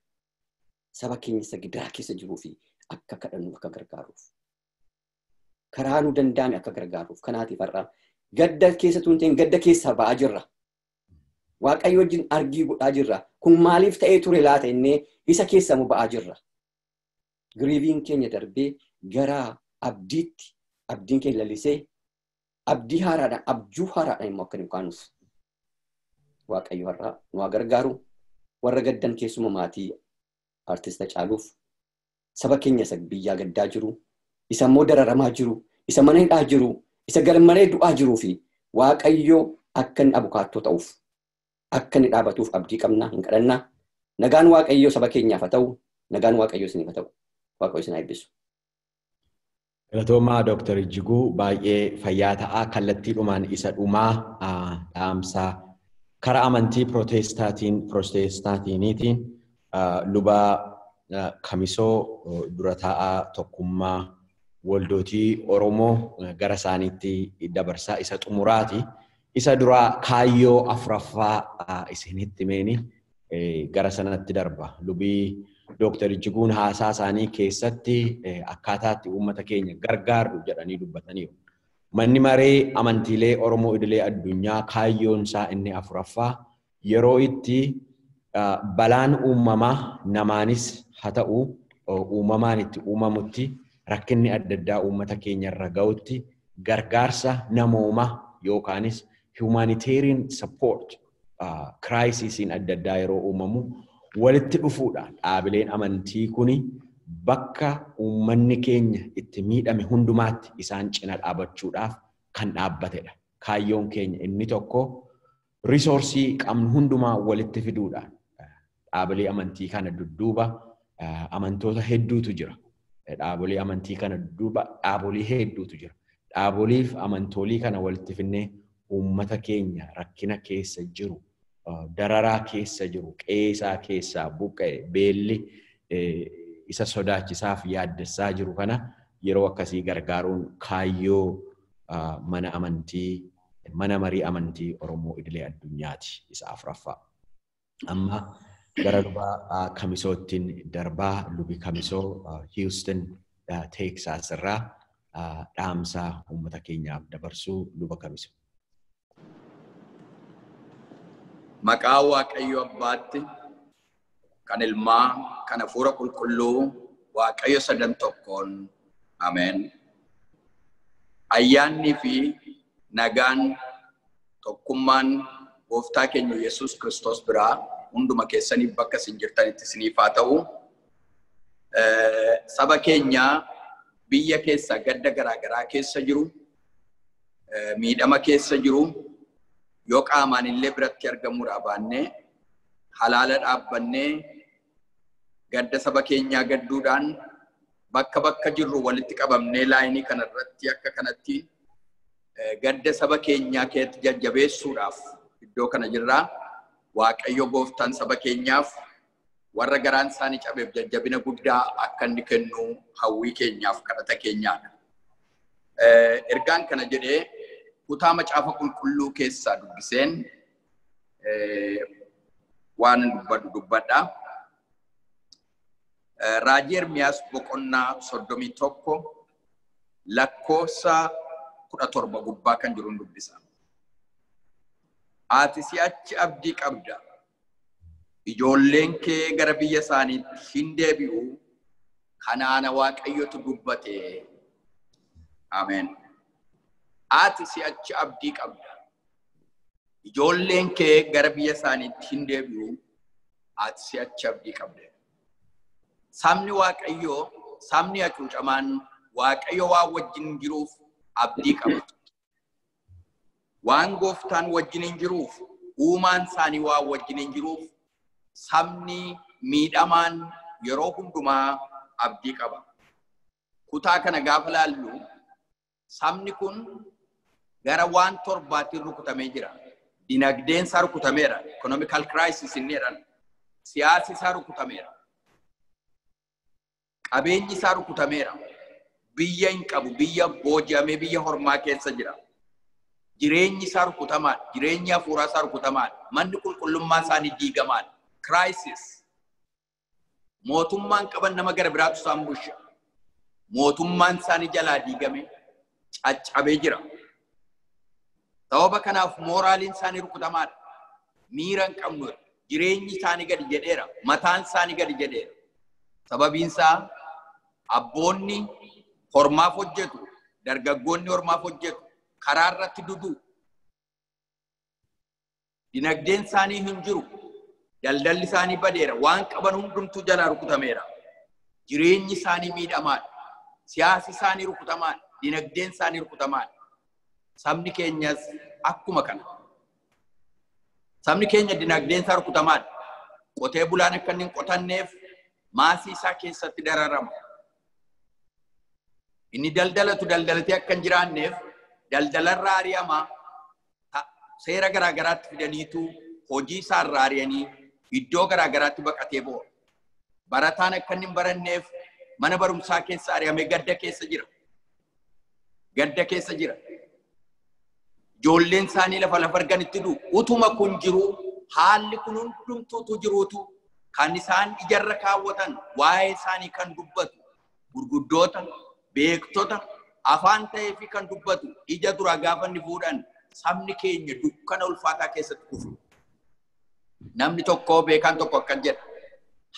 Saba keenya isa gidiraa keessa jiruu fi akka kadhannuuf akka gargaaruuf. Karaa nu danda'ame akka gargaaruuf. Kanaatiif har'a gadda keessa tun ta'in gadda keessaa ba'aa jirra. Waaqayyo wajjin argii godhaa jirra. Kun maaliif ta'ee ture laata innee isa keessaa mu ba'aa jirra. Giriiviin keenya darbee gara abdiitti, abdiin keenya lalisee abdii haaraadhaan, abjuu haaraadhaan immoo akka nu kaanuuf. Waaqayyo har'a nu haa gargaaru. Warra gaddan keessuma maatii artist Hacaaluuf, saba keenya isa biyyaa gaddaa jiru, isa immoo dararamaa jiru, isa mana hidhaa jiru, isa garmalee du'aa jiruu fi Waaqayyo akka inni abukaattoo ta'uuf, akka inni dhaabatuuf abdii qabna, hin kadhannaa. Nagaan Waaqayyo saba keenyaaf haa ta'u, nagaan Waaqayyo isiniif haa ta'u. Waaqayyo isin haa eebbisu. Galatoomaa Dooktar Ijjiguu baay'ee fayyaa ta'aa kallattiidhumaan isa dhumaa dhaamsaa karaa amantii Pirootestaantiiniitiin luba Kamisoo dura taa'aa tokkummaa waldootii Oromoo gara isaaniitti dabarsaa isa xumuraati. Isa duraa kaayyoo afuraffaa isinitti meeni gara sanatti darba. Lubii Dooktar Ijjiguun haasaa isaanii keessatti akkaataatti uummata keenya gargaarru jedhanii dubbataniiru. Manni maree amantiilee Oromoo idilee addunyaa kaayyoon isaa inni afuraffaa yeroo itti balaan uumamaa namaanis haa ta'u uumamaan itti uumamutti rakkinni adda addaa uummata keenya irra ga'utti gargaarsa namoomaa yookaanis humanitarian support crisisiin adda addaa yeroo uumamu walitti dhufuudhaan dhaabileen amantii kuni bakka uummanni keenya itti miidhame hundumaatti isaan cina dhaabachuudhaaf kan dhaabbatedha. Kaayyoon keenya inni tokko risoorsii qabnu hundumaa walitti fiduudhaan dhaabilee amantii kana dudduuba amantoota hedduutu jira. Dhaabolee amantii kana dudduuba dhaabolee hedduutu jira. Dhaaboliif amantoolii kana walitti finnee uummata keenya rakkina keessa jiru, dararaa keessa jiru, qeesaa keessaa buqqa'e, beelli isa sodaachisaaf yaaddessaa jiru kana yeroo akkasii gargaaruun kaayyoo mana amantii, mana marii amantii Oromoo idilee addunyaati isa afuraffaa. Amma gara luba Kamisoottiin darbaa lubi Kamisoo Houston, Texas irraa dhaamsa uummata keenyaaf dabarsuu luba Kamisoo. Maqaa Waaqayyo Abbaatti, kan Ilmaa, kan Hafuura Qulqulluu, Waaqayyo sadan tokkoon. Ameen. Ayyaannii fi nagaan tokkummaan Gooftaa keenya Yesuus Kiristoos biraa hunduma keessaniif bakka isin jirtanitti isiniif haa ta'u. Saba keenya biyya keessa gadda garaagaraa keessa jiru, miidhama keessa jiru, yoo qaamaan illee biratti argamuudhaa baannee halaala dhaabbannee gadda saba keenyaa gadduudhaan bakka bakka jirru walitti qabamnee laayinii kanarratti akka kanatti gadda saba keenyaa keessatti jajjabeessuudhaaf iddoo kana jirraa. Waaqayyo Gooftaan saba keenyaaf warra garaan isaanii cabeef jajjabina guddaa akka inni kennu hawwii keenyaaf kadhata keenyaadha. Ergaan kana jedhee kutaa macaafa qulqulluu keessaa dubbiseen waan dubbadhu dubbadha. Raajii Ermiyaas boqonnaa 31 lakkoofsa 17 gubbaa kan jiruun dubbisa. Ati si'achi abdii qabda. Ijoolleen kee gara biyya isaaniitti hin deebi'u. Kanaana Waaqayyotu dubbate. Ameen. Ati si'achi abdii qabda. Ijoolleen kee gara biyya isaaniitti hin deebi'u. Ati si'achi abdii qabda. Sabni Waaqayyoo, sabni hacuucamaan Waaqayyo waan wajjin jiruuf abdii qaba. Waan Gooftaan wajjin hin jiruuf, uumaan isaanii waan wajjin hin jiruuf, sabni miidhamaan yeroo hundumaa abdii qaba. Kutaa kana gaafa laallu, sabni kun gara waan torbaatiin rukutamee jira. Dinagdeen isaa rukutameera. Economical crisis inni jedhan. Siyaasi isaa rukutameera. Qabeenyi isaa rukutameera. Biyya hin qabu, biyya booji'amee biyya hormaa keessa jira. Jireenyi isaa rukutamaadha. Jireenyi hafuuraa isaa rukutamaadha. Manni qulqullummaa isaanii diigamaadha. Crisis. Mootummaan qaban nama gara biraatu isaan bulcha. Mootummaan isaanii jalaa diigame caccabee jira. Sababa kanaaf mooraaliin isaanii rukutamaadha. Miira hin qabnu. Jireenyi isaanii gadi jedheera. Mataan isaanii gadi jedheera. Sababiin isaa abboonni hormaaf hojjetu, dargaggoonni hormaaf hojjetu, karaa irratti dudu. Dinagdeen isaanii hin jiru. Daldalli isaanii badeera. Waan qaban hundumtuu jalaa rukutameera. Jireenyi isaanii miidhamaadha. Siyaasi isaanii rukutamaadha. Dinagdeen isaanii rukutamaadha. Sabni keenyas akkuma kana. Sabni keenya dinagdeen isaa rukutamaadha. Qotee bulaan akka inni hin qotanneef maasii isaa keessatti dararama. Inni daldalatu daldalatee akka hin jiraanneef daldalarraa ari'ama. Seera garaagaraatti fidaniitu hojii isaarraa ari'anii iddoo garaagaraatti baqatee bo'o. Barataan akka inni hin baranneef mana barumsaa keessa ari'amee gadda keessa jira. Gadda keessa jira. Ijoolleen isaanii lafa lafa arganitti du'u. Utuma kun jiru haalli kun hundumtuutu jiruutu kan isaan ijarra kaawwatan waa'ee isaanii kan dubbatu gurguddoota, beektota, afaan ta'ee fi kan dubbatu ija duraa gaafa inni fuudhan sabni keenya dukkana ulfaataa keessatti kufu. Namni tokko beekaan tokko akkan jedha.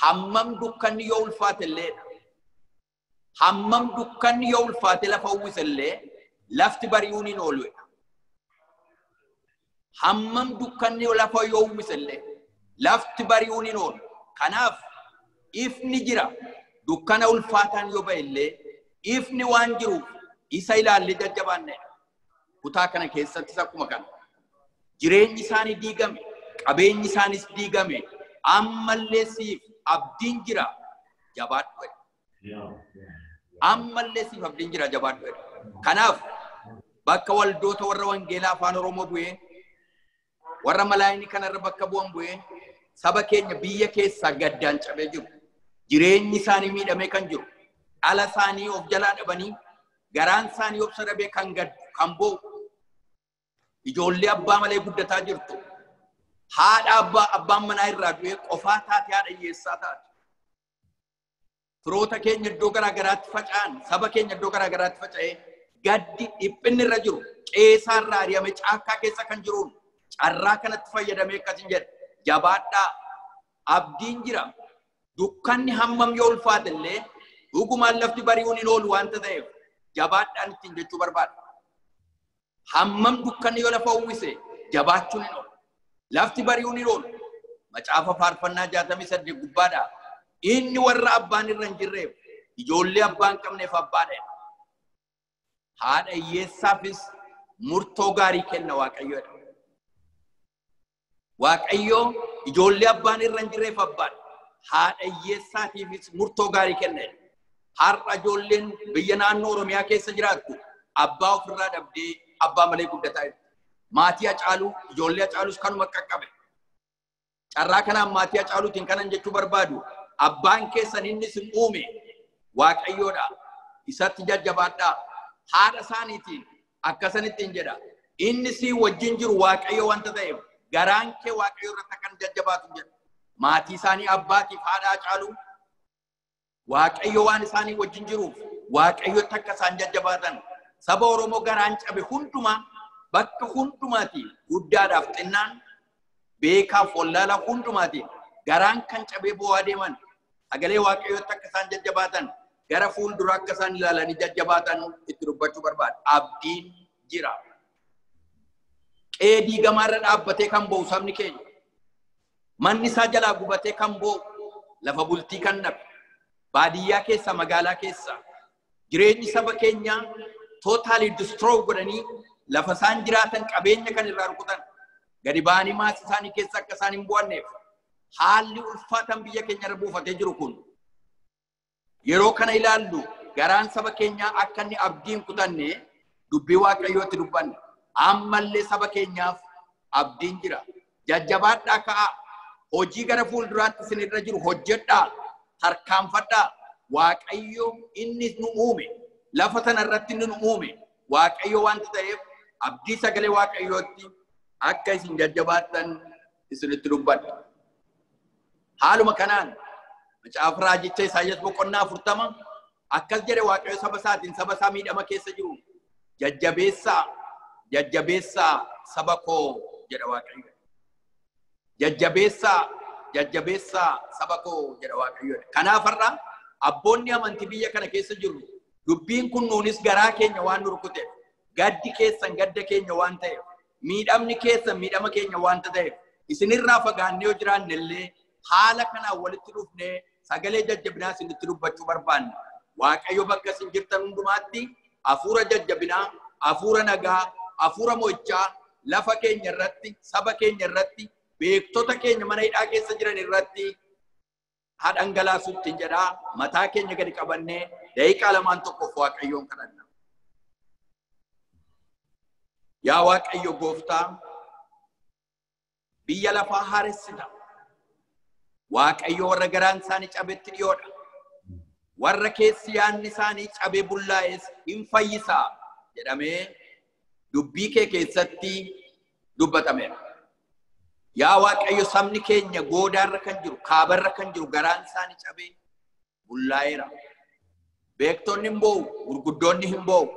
Hammam dukkanni yoo ulfaate illeedha. Hammam dukkanni yoo ulfaate lafa uwwise illee lafti bari'uun hin ooludha. Hammam dukkanni lafa yoo uwwise illee lafti bari'uun hin oolu. Kanaaf ifni jira. Dukkana ulfaataan yoo ba'e illee ifni waan jiruuf isa ilaallee jajjabaannedha. Kutaa kana keessattis akkuma kana. Jireenyi isaanii diigame, qabeenyi isaanis diigame, ammallee siif abdiin jira jabaadhu jedha. Ammallee siif abdiin jira jabaadhu jedha. Kanaaf bakka waldoota warra wangeelaa afaan Oromoo bu'ee, warra malaayinii kanarra bakka bu'an bu'ee, saba keenya biyya keessaa gaddaan cabee jiru. Jireenyi isaanii miidhamee kan jiru. Dhala isaanii of jalaa dhabanii, garaan isaanii obsa dhabee kan gaddu, kan boo'u. Ijoollee abbaa malee guddataa jirtu. Haadha abbaan manaa irraa du'ee qofaa taate haadha hiyyeessaa taate. Firoota keenya iddoo garaagaraatti faca'an, saba keenya iddoo garaagaraatti faca'ee gaddi dhiphinni irra jiru, qeesaa irraa ari'ame caakkaa keessa kan jiruun carraa kanatti fayyadamee akkasin jedha. Jabaadhaa, abdiin jira. Dukkanni hammam yoo ulfaate illee dhugumaan lafti bari'uun hin oolu waanta ta'eef jabaadhaan ittiin jechuu barbaada. Hammam dukkanni yoo lafa uwwise jabaachuun hin oolu. Lafti bari'uun hin oolu. Macaafa faarfannaa 68 gubbaadha. Inni warra abbaan irra hin jirreef ijoollee abbaan qabneef abbaadha. Haadha hiyyeessaafis murtoo gaarii kenna Waaqayyoodha. Waaqayyo ijoollee abbaan irra hin jirreef abbaadha. Haadha hiyyeessaatiifis murtoo gaarii kenna. Har'a ijoolleen biyya naannoo Oromiyaa keessa jiraattu abbaa ofirraa dhabdee abbaa malee guddataa jirti. Maatii Hacaaluu, ijoollee Hacaaluus kanuma qaqqabe. Carraa kanaan maatii Hacaaluutiin kanan jechuu barbaadu abbaan keessan inni isin uume Waaqayyoodha. Isatti jajjabaadhaa. Haadha isaaniitiin akkasanitti hin jedha. Inni si wajjin jiru Waaqayyo wanta ta'eef garaan kee Waaqayyo irratti akkan jajjabaatu jedha. Maatii isaanii abbaatiif haadha Hacaaluu Waaqayyo waan isaanii wajjin jiruuf Waaqayyotti akka isaan jajjabaatan saba Oromoo garaan cabe hundumaa bakka hundumaati guddaadhaaf xinnaan beekaaf wallaalaa hundumaati garaan kan cabee bo'aa deeman sagalee Waaqayyotti akka isaan jajjabaatan gara fuuldura akka isaan ilaalanii jajjabaatan itti dubbachuu barbaada. Abdiin jira. Qeedii gamaarra dhaabbatee kan bo'u sabni keenya. Manni isaa jalaa gubatee kan bo'u lafa bultii kan dhabe. Baadiyyaa keessa magaalaa keessa jireenyi saba keenyaa totally destroy godhanii lafa isaan jiraatan qabeenya kan irraa rukutan gadi ba'anii maasii isaanii keessa akka isaan hin bu'anneef haalli ulfaatan biyya keenya irra buufatee jiru kun yeroo kana ilaallu garaan saba keenyaa akka inni abdii hin kutanne dubbii Waaqayyootti dubbanne. Ammallee saba keenyaaf abdiin jira. Jajjabaadhaa ka'aa. Hojii gara fuulduraatti isin irra jiru hojjedhaa. Tarkaanfadhaa. Waaqayyo inni nu uume lafa tana irratti inni nu uume Waaqayyo wanta ta'eef abdii sagalee Waaqayyootti akka isin jajjabaattan isinitti dubbadha. Haaluma kanaan macaafa raajicha Isaayyaas boqonnaa 40 akkas jedhe Waaqayyo saba isaatiin saba isaa miidhama keessa jiru jajjabeessaa jajjabeessaa saba koo jedha Waaqayyo. Jajjabeessaa jajjabeessaa saba koo jedha Waaqayyo. Kanaaf har'a abboonni amantii biyya kana keessa jiru dubbiin kun nuunis garaa keenya waan nu rukuteef gaddi keessan gadda keenya waan ta'eef miidhamni keessan miidhama keenya waan ta'eef isinirraa fagaannee yoo jiraanne illee haala kanaan walitti dhufnee sagalee jajjabinaa isinitti dubbachuu barbaanna. Waaqayyo bakka isin jirtan hundumaatti hafuura jajjabinaa, hafuura nagaa, hafuura mo'ichaa lafa keenya irratti, saba keenya irratti, beektota keenya mana hidhaa keessa jiran irratti haa dhangalaasutti jedhaa mataa keenya gadi qabannee daqiiqaa lamaan tokkoof Waaqayyoon kadhanna. Yaa Waaqayyo gooftaa biyya lafaa haaressita. Waaqayyo warra garaan isaanii cabetti dhiyoodha. Warra keessi yaadni isaanii cabee bullaa'es hin fayyisaa jedhamee dubbii kee keessatti dubbatameera. Yaa Waaqayyo sabni keenya goodaarra kan jiru, kaabarra kan jiru garaan isaanii cabee bullaa'eera. Beektonni hin boo'u, gurguddoonni hin boo'u,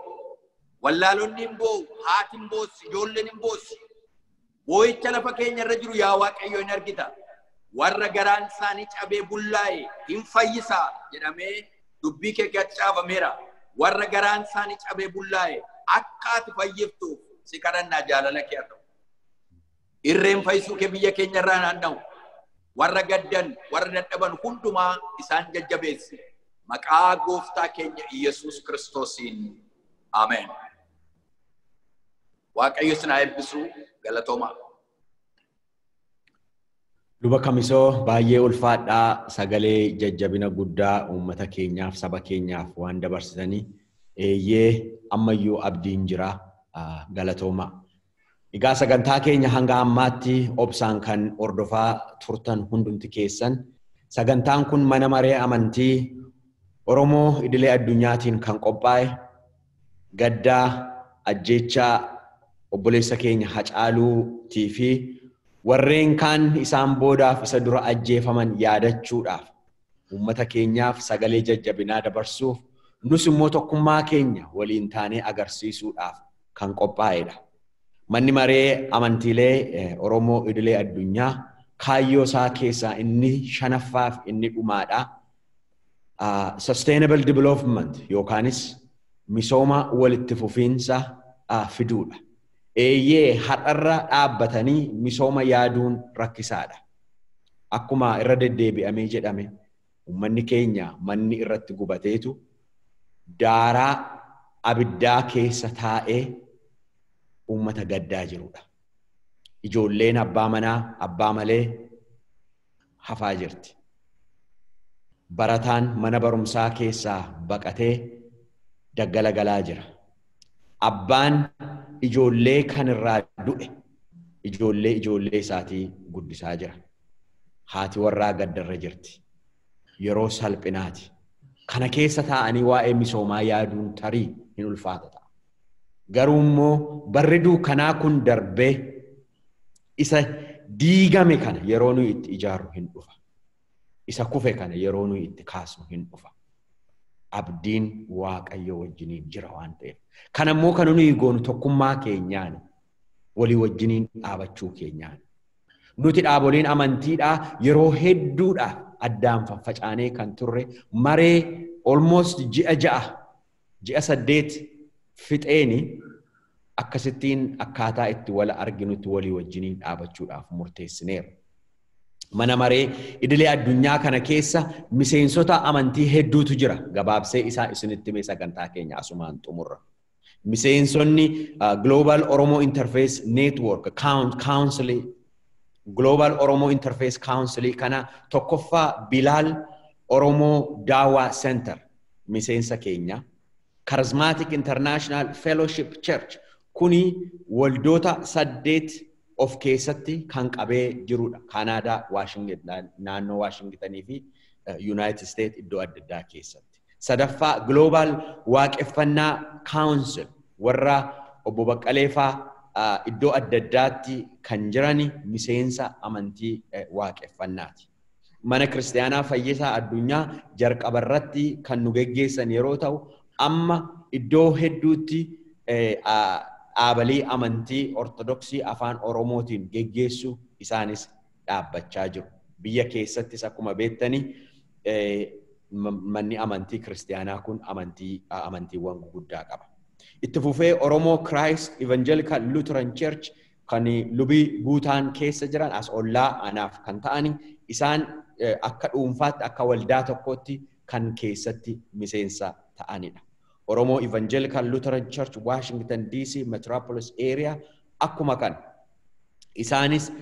wallaalonni hin boo'u, haati hin boossi, ijoolleen hin boossi. Boo'icha lafa keenya irra jiru yaa Waaqayyo hin argita. Warra garaan isaanii cabee bullaa'e hin fayyisaa jedhamee dubbii kee keessatti caafameera. Warra garaan isaanii cabee bullaa'e akka ati fayyiftuuf si kadhannaa jaalala kee haa ta'u. Irreen fayyisuu kee biyya keenya irraa naanna'u. Warra gaddan, warra dadhaban hundumaa isaan jajjabeessi. Maqaa gooftaa keenya Iyyasuus Kiristoosiin. Ameen. Waaqayyo isin haa eebbisu. Galatoomaa. Luba Kamisoo baay'ee ulfaadhaa sagalee jajjabina guddaa uummata keenyaaf saba keenyaaf waan dabarsitanii eeyyee ammayyuu abdiin jira galatoomaa. Egaa sagantaa keenya hanga ammaatti obsaan kan hordofaa turtan hundumti keessan sagantaan kun mana maree amantii Oromoo idilee addunyaatiin kan qophaa'e gaddaa ajjeechaa obboleessa keenya Hacaaluutii fi warreen kaan isaan boodaaf isa dura ajjeefaman yaadachuudhaaf uummata keenyaaf sagalee jajjabinaa dabarsuuf nus immoo tokkummaa keenya waliin taanee agarsiisuudhaaf kan qophaa'edha. Manni maree amantiilee Oromoo idilee addunyaa Kaayyoo isaa keessaa inni shanaffaaf inni dhumaadha. Sustainable development yookaanis misooma walitti fufiinsa fiduudha. Eeyyee har'arra dhaabbatanii misooma yaaduun rakkisaadha. Akkuma irra deddeebi'amee jedhame uummanni keenya manni irratti gubateetu daaraa abiddaa keessa taa'ee uummata gaddaa jirudha. Ijoolleen abbaa manaa abbaa malee hafaa jirti. Barataan mana barumsaa keessaa baqatee daggala galaa jira. Abbaan ijoollee kanirraa du'e ijoollee isaatii guddisaa jira. Haati warraa gaddarra jirti. Yeroo salphinaati. Kana keessa taa'anii waa'ee misoomaa yaaduun tarii hin ulfaata ta'a. Garuu immoo barri duukanaa kun darbee isa diigame kana yeroo nuyi itti ijaarru hin dhufa. Isa kufe kana yeroo nuyi itti kaasnu hin dhufa. Abdiin Waaqayyo wajjiniin jira waan ta'eef. Kana immoo kan nuyi goonu tokkummaa keenyaan walii wajjiniin dhaabachuu keenyaan. Nuti dhaaboliin amantiidhaa yeroo hedduudha addaan faffacaanee kan turre maree almost ji'a 6 ji'a 8 fixeeni akkasittiin akkaataa itti wal arginutti walii wajjiniin dhaabachuudhaaf murteessineera. Mana maree idilee addunyaa kana keessa miseensota amantii hedduutu jira. Gabaabsee isaa isinitti himee sagantaa keenya asumaan xumurra. Miseensonni Global Oromo Interfaith Network Council Global Oromo Interfaith Council kana tokkoffaa Bilaal Oromo Dawa Center miseensa keenya. Charismatic International Fellowship Church kuni waldoota 8 of keessatti kan qabee jirudha. Kanaadaa, Washington, naannoo Washingtonii fi United States iddoo adda addaa keessatti. Sadaffaa Global Waaqeffannaa Council warra obbo Baqqalee faa iddoo adda addaatti kan jirani miseensa amantii waaqeffannaati. Mana Kiristaanaa Fayyisaa Addunyaa jalqabarratti kan nu geggeessan yeroo ta'u amma iddoo hedduutti dhaabalii amantii Ortodoksii afaan Oromootiin geggeessu isaanis dhaabbachaa jiru. Biyya keessattis akkuma beektani manni amantii Kiristaanaa kun amantiiwwan guguddaa qaba. Itti fufee Oromo Christ Evangelical Lutheran Church kan lubii guutaan keessa jiran as ollaa anaaf kan ta'ani isaan akka dhuunfaatti akka waldaa tokkotti kan keessatti miseensa ta'anidha. Oromo Evangelical Lutheran Church Washington DC Metropolis Area akkuma kan isaanis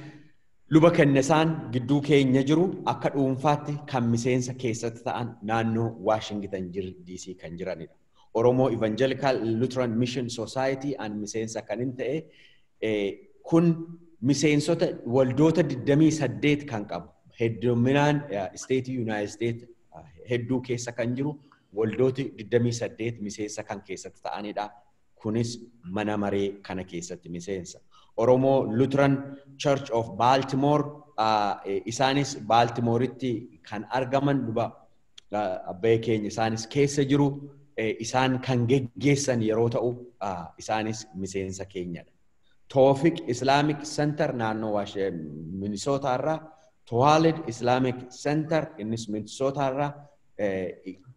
luba kennisaan gidduu keenya jiru akka dhuunfaatti kan miseensa keessatti ta'an naannoo Washington DC kan jiranidha. Oromo Evangelical Lutheran Mission Society and miseensa kan hin ta'e kun miseensota waldoota 28 kan qabu hedduminaan State United States hedduu keessa kan jiru waldooti 28 miseensa kan keessatti ta'anidha. Kunis mana maree kana keessatti miseensa. Oromo Lutheran Church of Baltimore isaanis Baltimooritti kan argaman luba abbaa keenya isaanis keessa jiru isaan kan geggeessan yeroo ta'u isaanis miseensa keenyadha. Tawfiq Islamic Center naannoo Minnesota irraa, Tawalid Islamic Center innis Minnesota irraa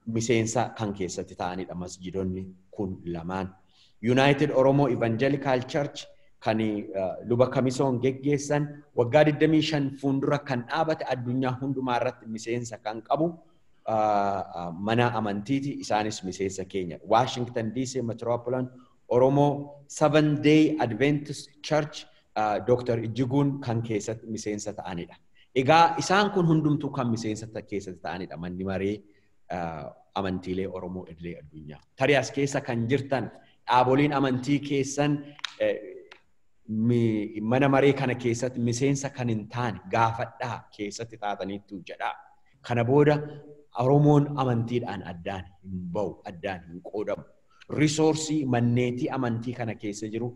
miseensa kan keessatti ta'anidha masjidonni kun lamaan. United Oromo Evangelical Church kan luba kamisoon geggeessan waggaa 25 fuuldura kan dhaabate addunyaa hundumaa irratti miseensa kan qabu mana amantiiti isaanis miseensa keenya. Washington DC Metropolitan Oromo Seventh Day Adventist Church Dr. Ijiguun kan keessatti miseensa ta'anidha. Egaa isaan kun hundumtuu kan miseensa keessatti ta'anidha manni maree amantiilee Oromoo idilee addunyaa. Tarii as keessa kan jirtan dhaaboliin amantii keessan mana maree kana keessatti miseensa kan hin taane gaafadhaa keessatti taataniittu jedha. Kana booda Oromoon amantiidhaan addaan hin ba'u, addaan hin qoodamu. Risoorsii manneetii amantii kana keessa jiru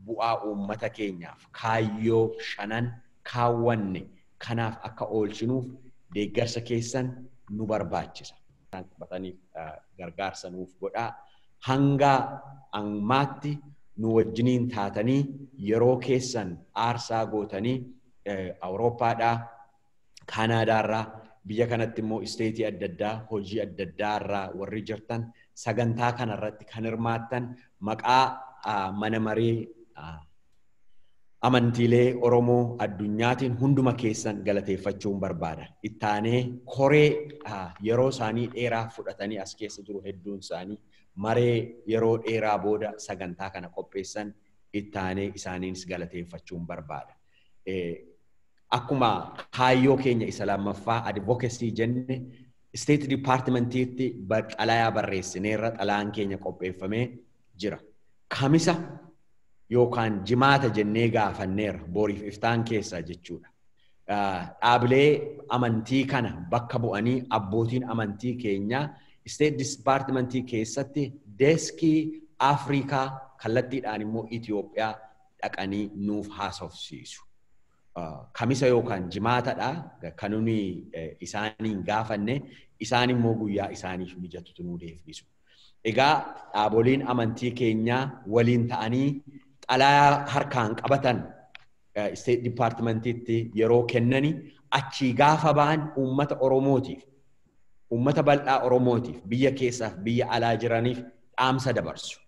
bu'aa uummata keenyaaf kaayyoo shanan kaawwanne kanaaf akka oolchinuuf deeggarsa keessan nu barbaachisa. Qabataniif gargaarsa nuuf godhaa. Hanga ammaatti nu wajjiniin taatanii yeroo keessan aarsaa gootanii Awurooppaadhaa, Kaanaadaarraa, biyya kanatti immoo isteetii adda addaa, hojii adda addaarraa warri jirtan sagantaa kanarratti kan hirmaattan maqaa mana maree amantiilee Oromoo addunyaatiin hunduma keessan galateeffachuun barbaada. Ittaanee koree yeroo isaanii dheeraa fudhatanii as keessa jiru hedduun isaanii maree yeroo dheeraa booda sagantaa kana qopheessan ittaanee isaaniinis galateeffachuun barbaada. Akkuma kaayyoo keenya isa lammaffaa advocacy jenne State Departmentiitti xalayaa barreessineerra xalayaan keenya qopheeffamee jira. Kamisa yookaan jimaata jennee gaafanneerra boriif iftaan keessaa jechuudha. Dhaabilee amantii kana bakka bu'anii abbootiin amantii keenyaa State Departmentii keessatti deeskii Afrikaa kallattiidhaan immoo Itoophiyaa dhaqanii nuuf haasofsiisu. Kamisa yookaan jimaatadha kan nuni isaaniin gaafanne isaan immoo guyyaa isaaniif mijatutu nuu deebisu. Egaa dhaaboliin amantii keenyaa waliin ta'anii xalayaa harkaan qabatan State Departmentiitti yeroo kennani achii gaafa ba'an uummata Oromootiif, uummata bal'aa Oromootiif, biyya keessaaf biyya alaa jiraniif dhaamsa dabarsu.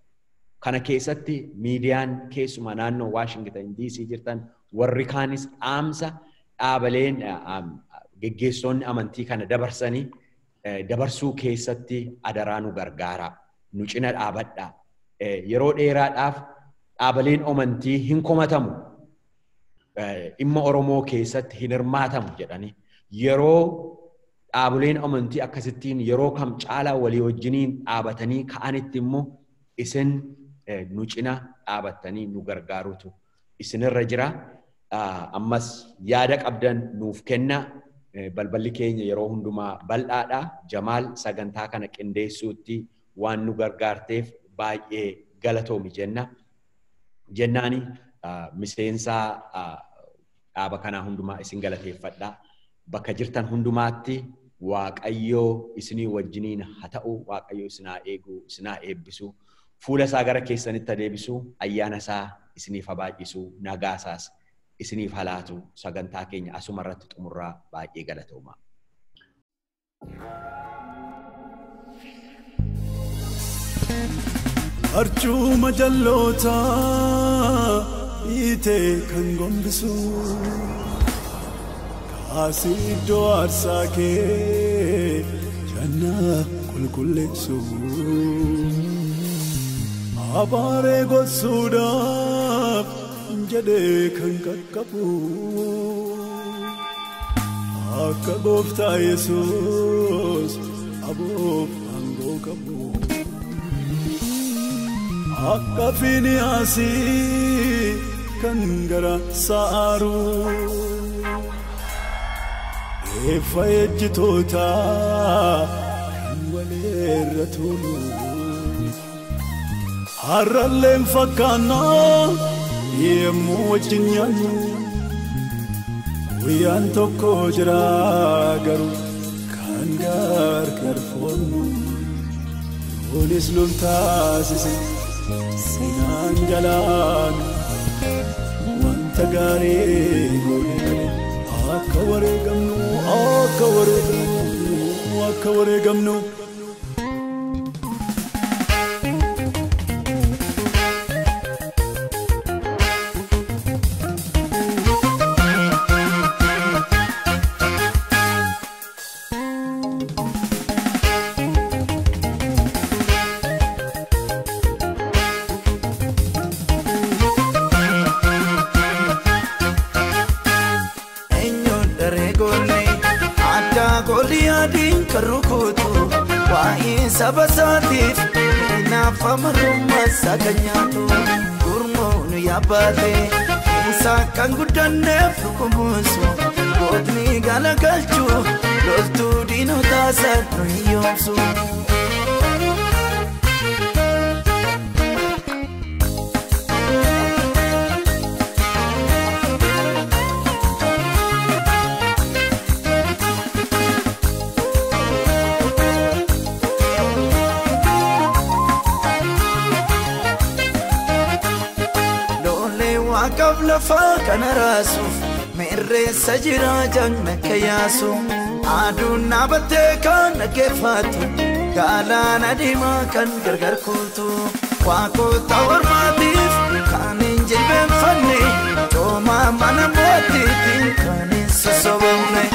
Kana keessatti miidiyaan keessumaa naannoo Washington DC jirtan warri kaanis dhaamsa dhaabaleen geggeessitoonni amantii kana dabarsanii dabarsuu keessatti adaraa nu gargaara. Nu cina dhaabadhaa. Yeroo dheeraadhaaf dhaabaleen amantii hin komatamu. Dhimma Oromoo keessatti hin hirmaatamu jedhanii yeroo dhaaboleen amantii akkasittiin yeroo kam caalaa walii wajjiniin dhaabatanii ka'anitti immoo isin nu cina dhaabattanii nu gargaarutu isinirra jira. Ammas yaada qabdan nuuf kenna. Balballi keenya yeroo hundumaa bal'aadha. Jamaal sagantaa kana qindeessuutti waan nu gargaarteef baay'ee galatoomi jenna. Jennaani miseensa dhaaba kanaa hundumaa isin galateeffadha. Bakka jirtan hundumaatti Waaqayyoo isinii wajjiniin haa ta'u, Waaqayyoo isin haa eegu, isin haa eebbisu, fuula isaa gara keessanitti deebisu, ayyaana isaa isiniif haa baay'isu, nagaa isaas isiniif haa laatu. Sagantaa keenya asuma irratti xumurraa baay'ee galatooma. Arjuma jallootaa hiitee kan gombisu kaasii iddoo aarsaa kee jannaa qulqulleessu abaaree gogsuudhaaf jedhee kan qaqqabu akka gooftaa Yesuus aboof aangoo qabu. Akka Finiyaasii kan gara Sa'aaru eeffa ejjitootaa kan waleerra tuulu har'alleen fakkaannaa yemmuu wajjin nyaannu guyyaan tokko jira garuu kan gargar foonnu loonis lol taasise. Seenaan jalaan wanta gaarii goone malee akka wareegamnu akka wareegamnu akka wareegamnu. Sabasaatiif naafa marummaa isaa kan nyaatu gurmuun yaabbaate isaa kan guddanneef kunuunsu gootni galagalchu loltuu diinotaa san nu hiyyoomsu. Lafa kana raasuuf Irreessa jira jagna kayyaasu aduun dhaabattee kan dhaggeeffatu galaana diimaa kan gargar kuutu waaqota ormaatiif kan hin jilbeenfanne coomaa mana mootiitiin kan hin sossobamne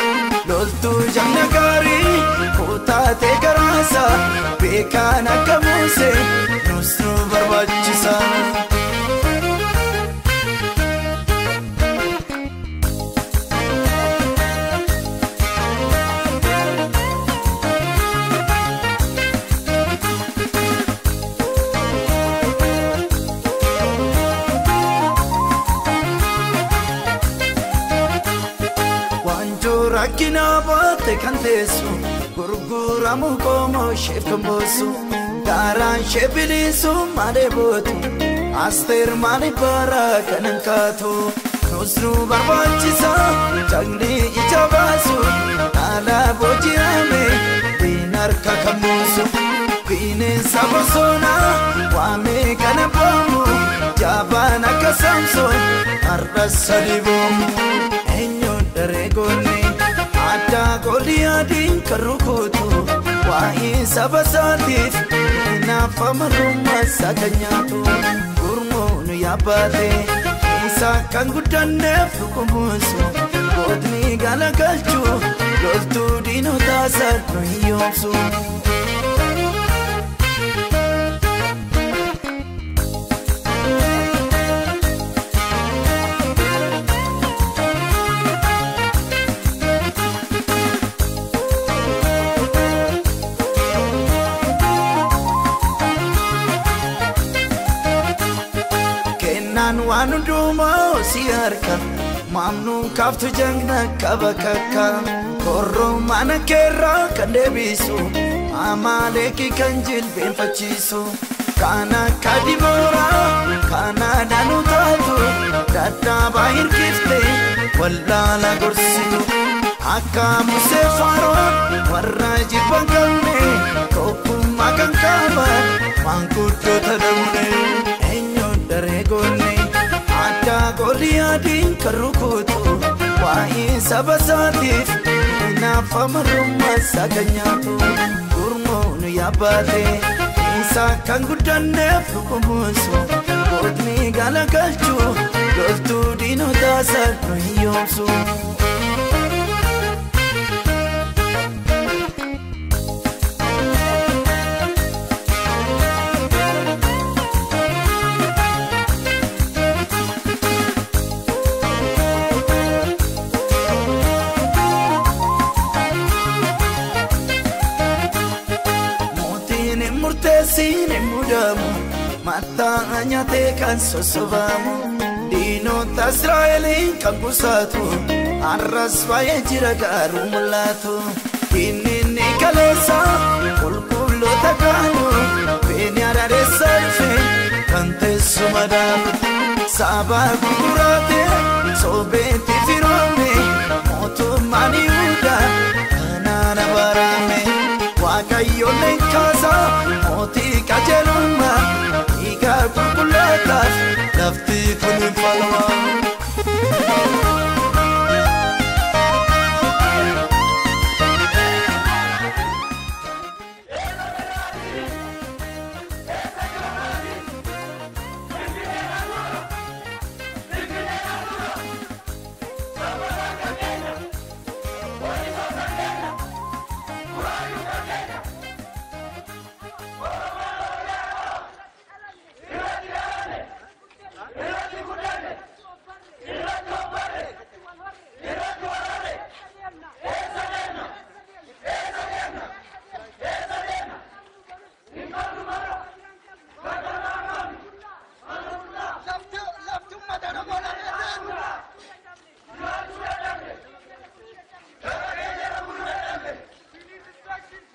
loltuu jagna gaarii kutaatee garaasa beekaan akka Musee nus nu barbaachisa. Rakkina baate kan teessu gurguramu qomoo isheef kan boossu garaan ishee bilisu malee bootu Asteer malee bara kan hin kaatu nus nu barbaachisa jagni ija baasu dhaala booji'ame diina harka kan buusu bineensa bosonaa waamee kana boomu jabaan akka Saamsoon har'a sadi boomu eenyuun daree goone. Addaa Goliyaadiin kan rukutu waa'ee saba isaatiif hinaafa marrummaa isaa kan nyaatu gurmuun yaabbaate isaa kan guddanneef dhukkubsu gootni galagalchu loltuu diinotaa isaa nu hiyyoomsu. Waan hundumaa si harka maamnuun kaaftu jagna qaba kakka korroo mana keerraa kan deebisu amaaleeki kan jilbeenfachiisu kan akka Dibooraa kana danuu taatu dadhabaa hirkifte wallaala gorsitu akka Musee Faroon warra jibban qabne tokkummaa kan qaban maanguddoota dhabne eenyuun daree goone. Addaa Goliyaadiin kan rukutu waa'ee saba isaatiif hinaafa marrummaa isaa kan nyaatu gurmuun yaabbaate isaa kan guddanneef dhukkubsu gootni galagalchu loltuu diinotaa isaa nu hiyyoomsu. Mataa nyaatee kan sossobamu diinota Israa'eliin kan kuusatu har'as baay'ee jira garuu mul'atu inni ni kaleessa qulqulloota kaanu beeni arareessa dhufe kan teessuma dhaabu saba gurguraate sobeetti firoome mootummaan Yihudaa kanaan abaarame. Waaqayyoon leencaasa mootii qajeelummaa dhiiga qulqullootaaf lafti kun hin falma.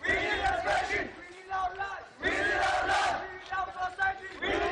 We need our lives. We need our lives. We need our society.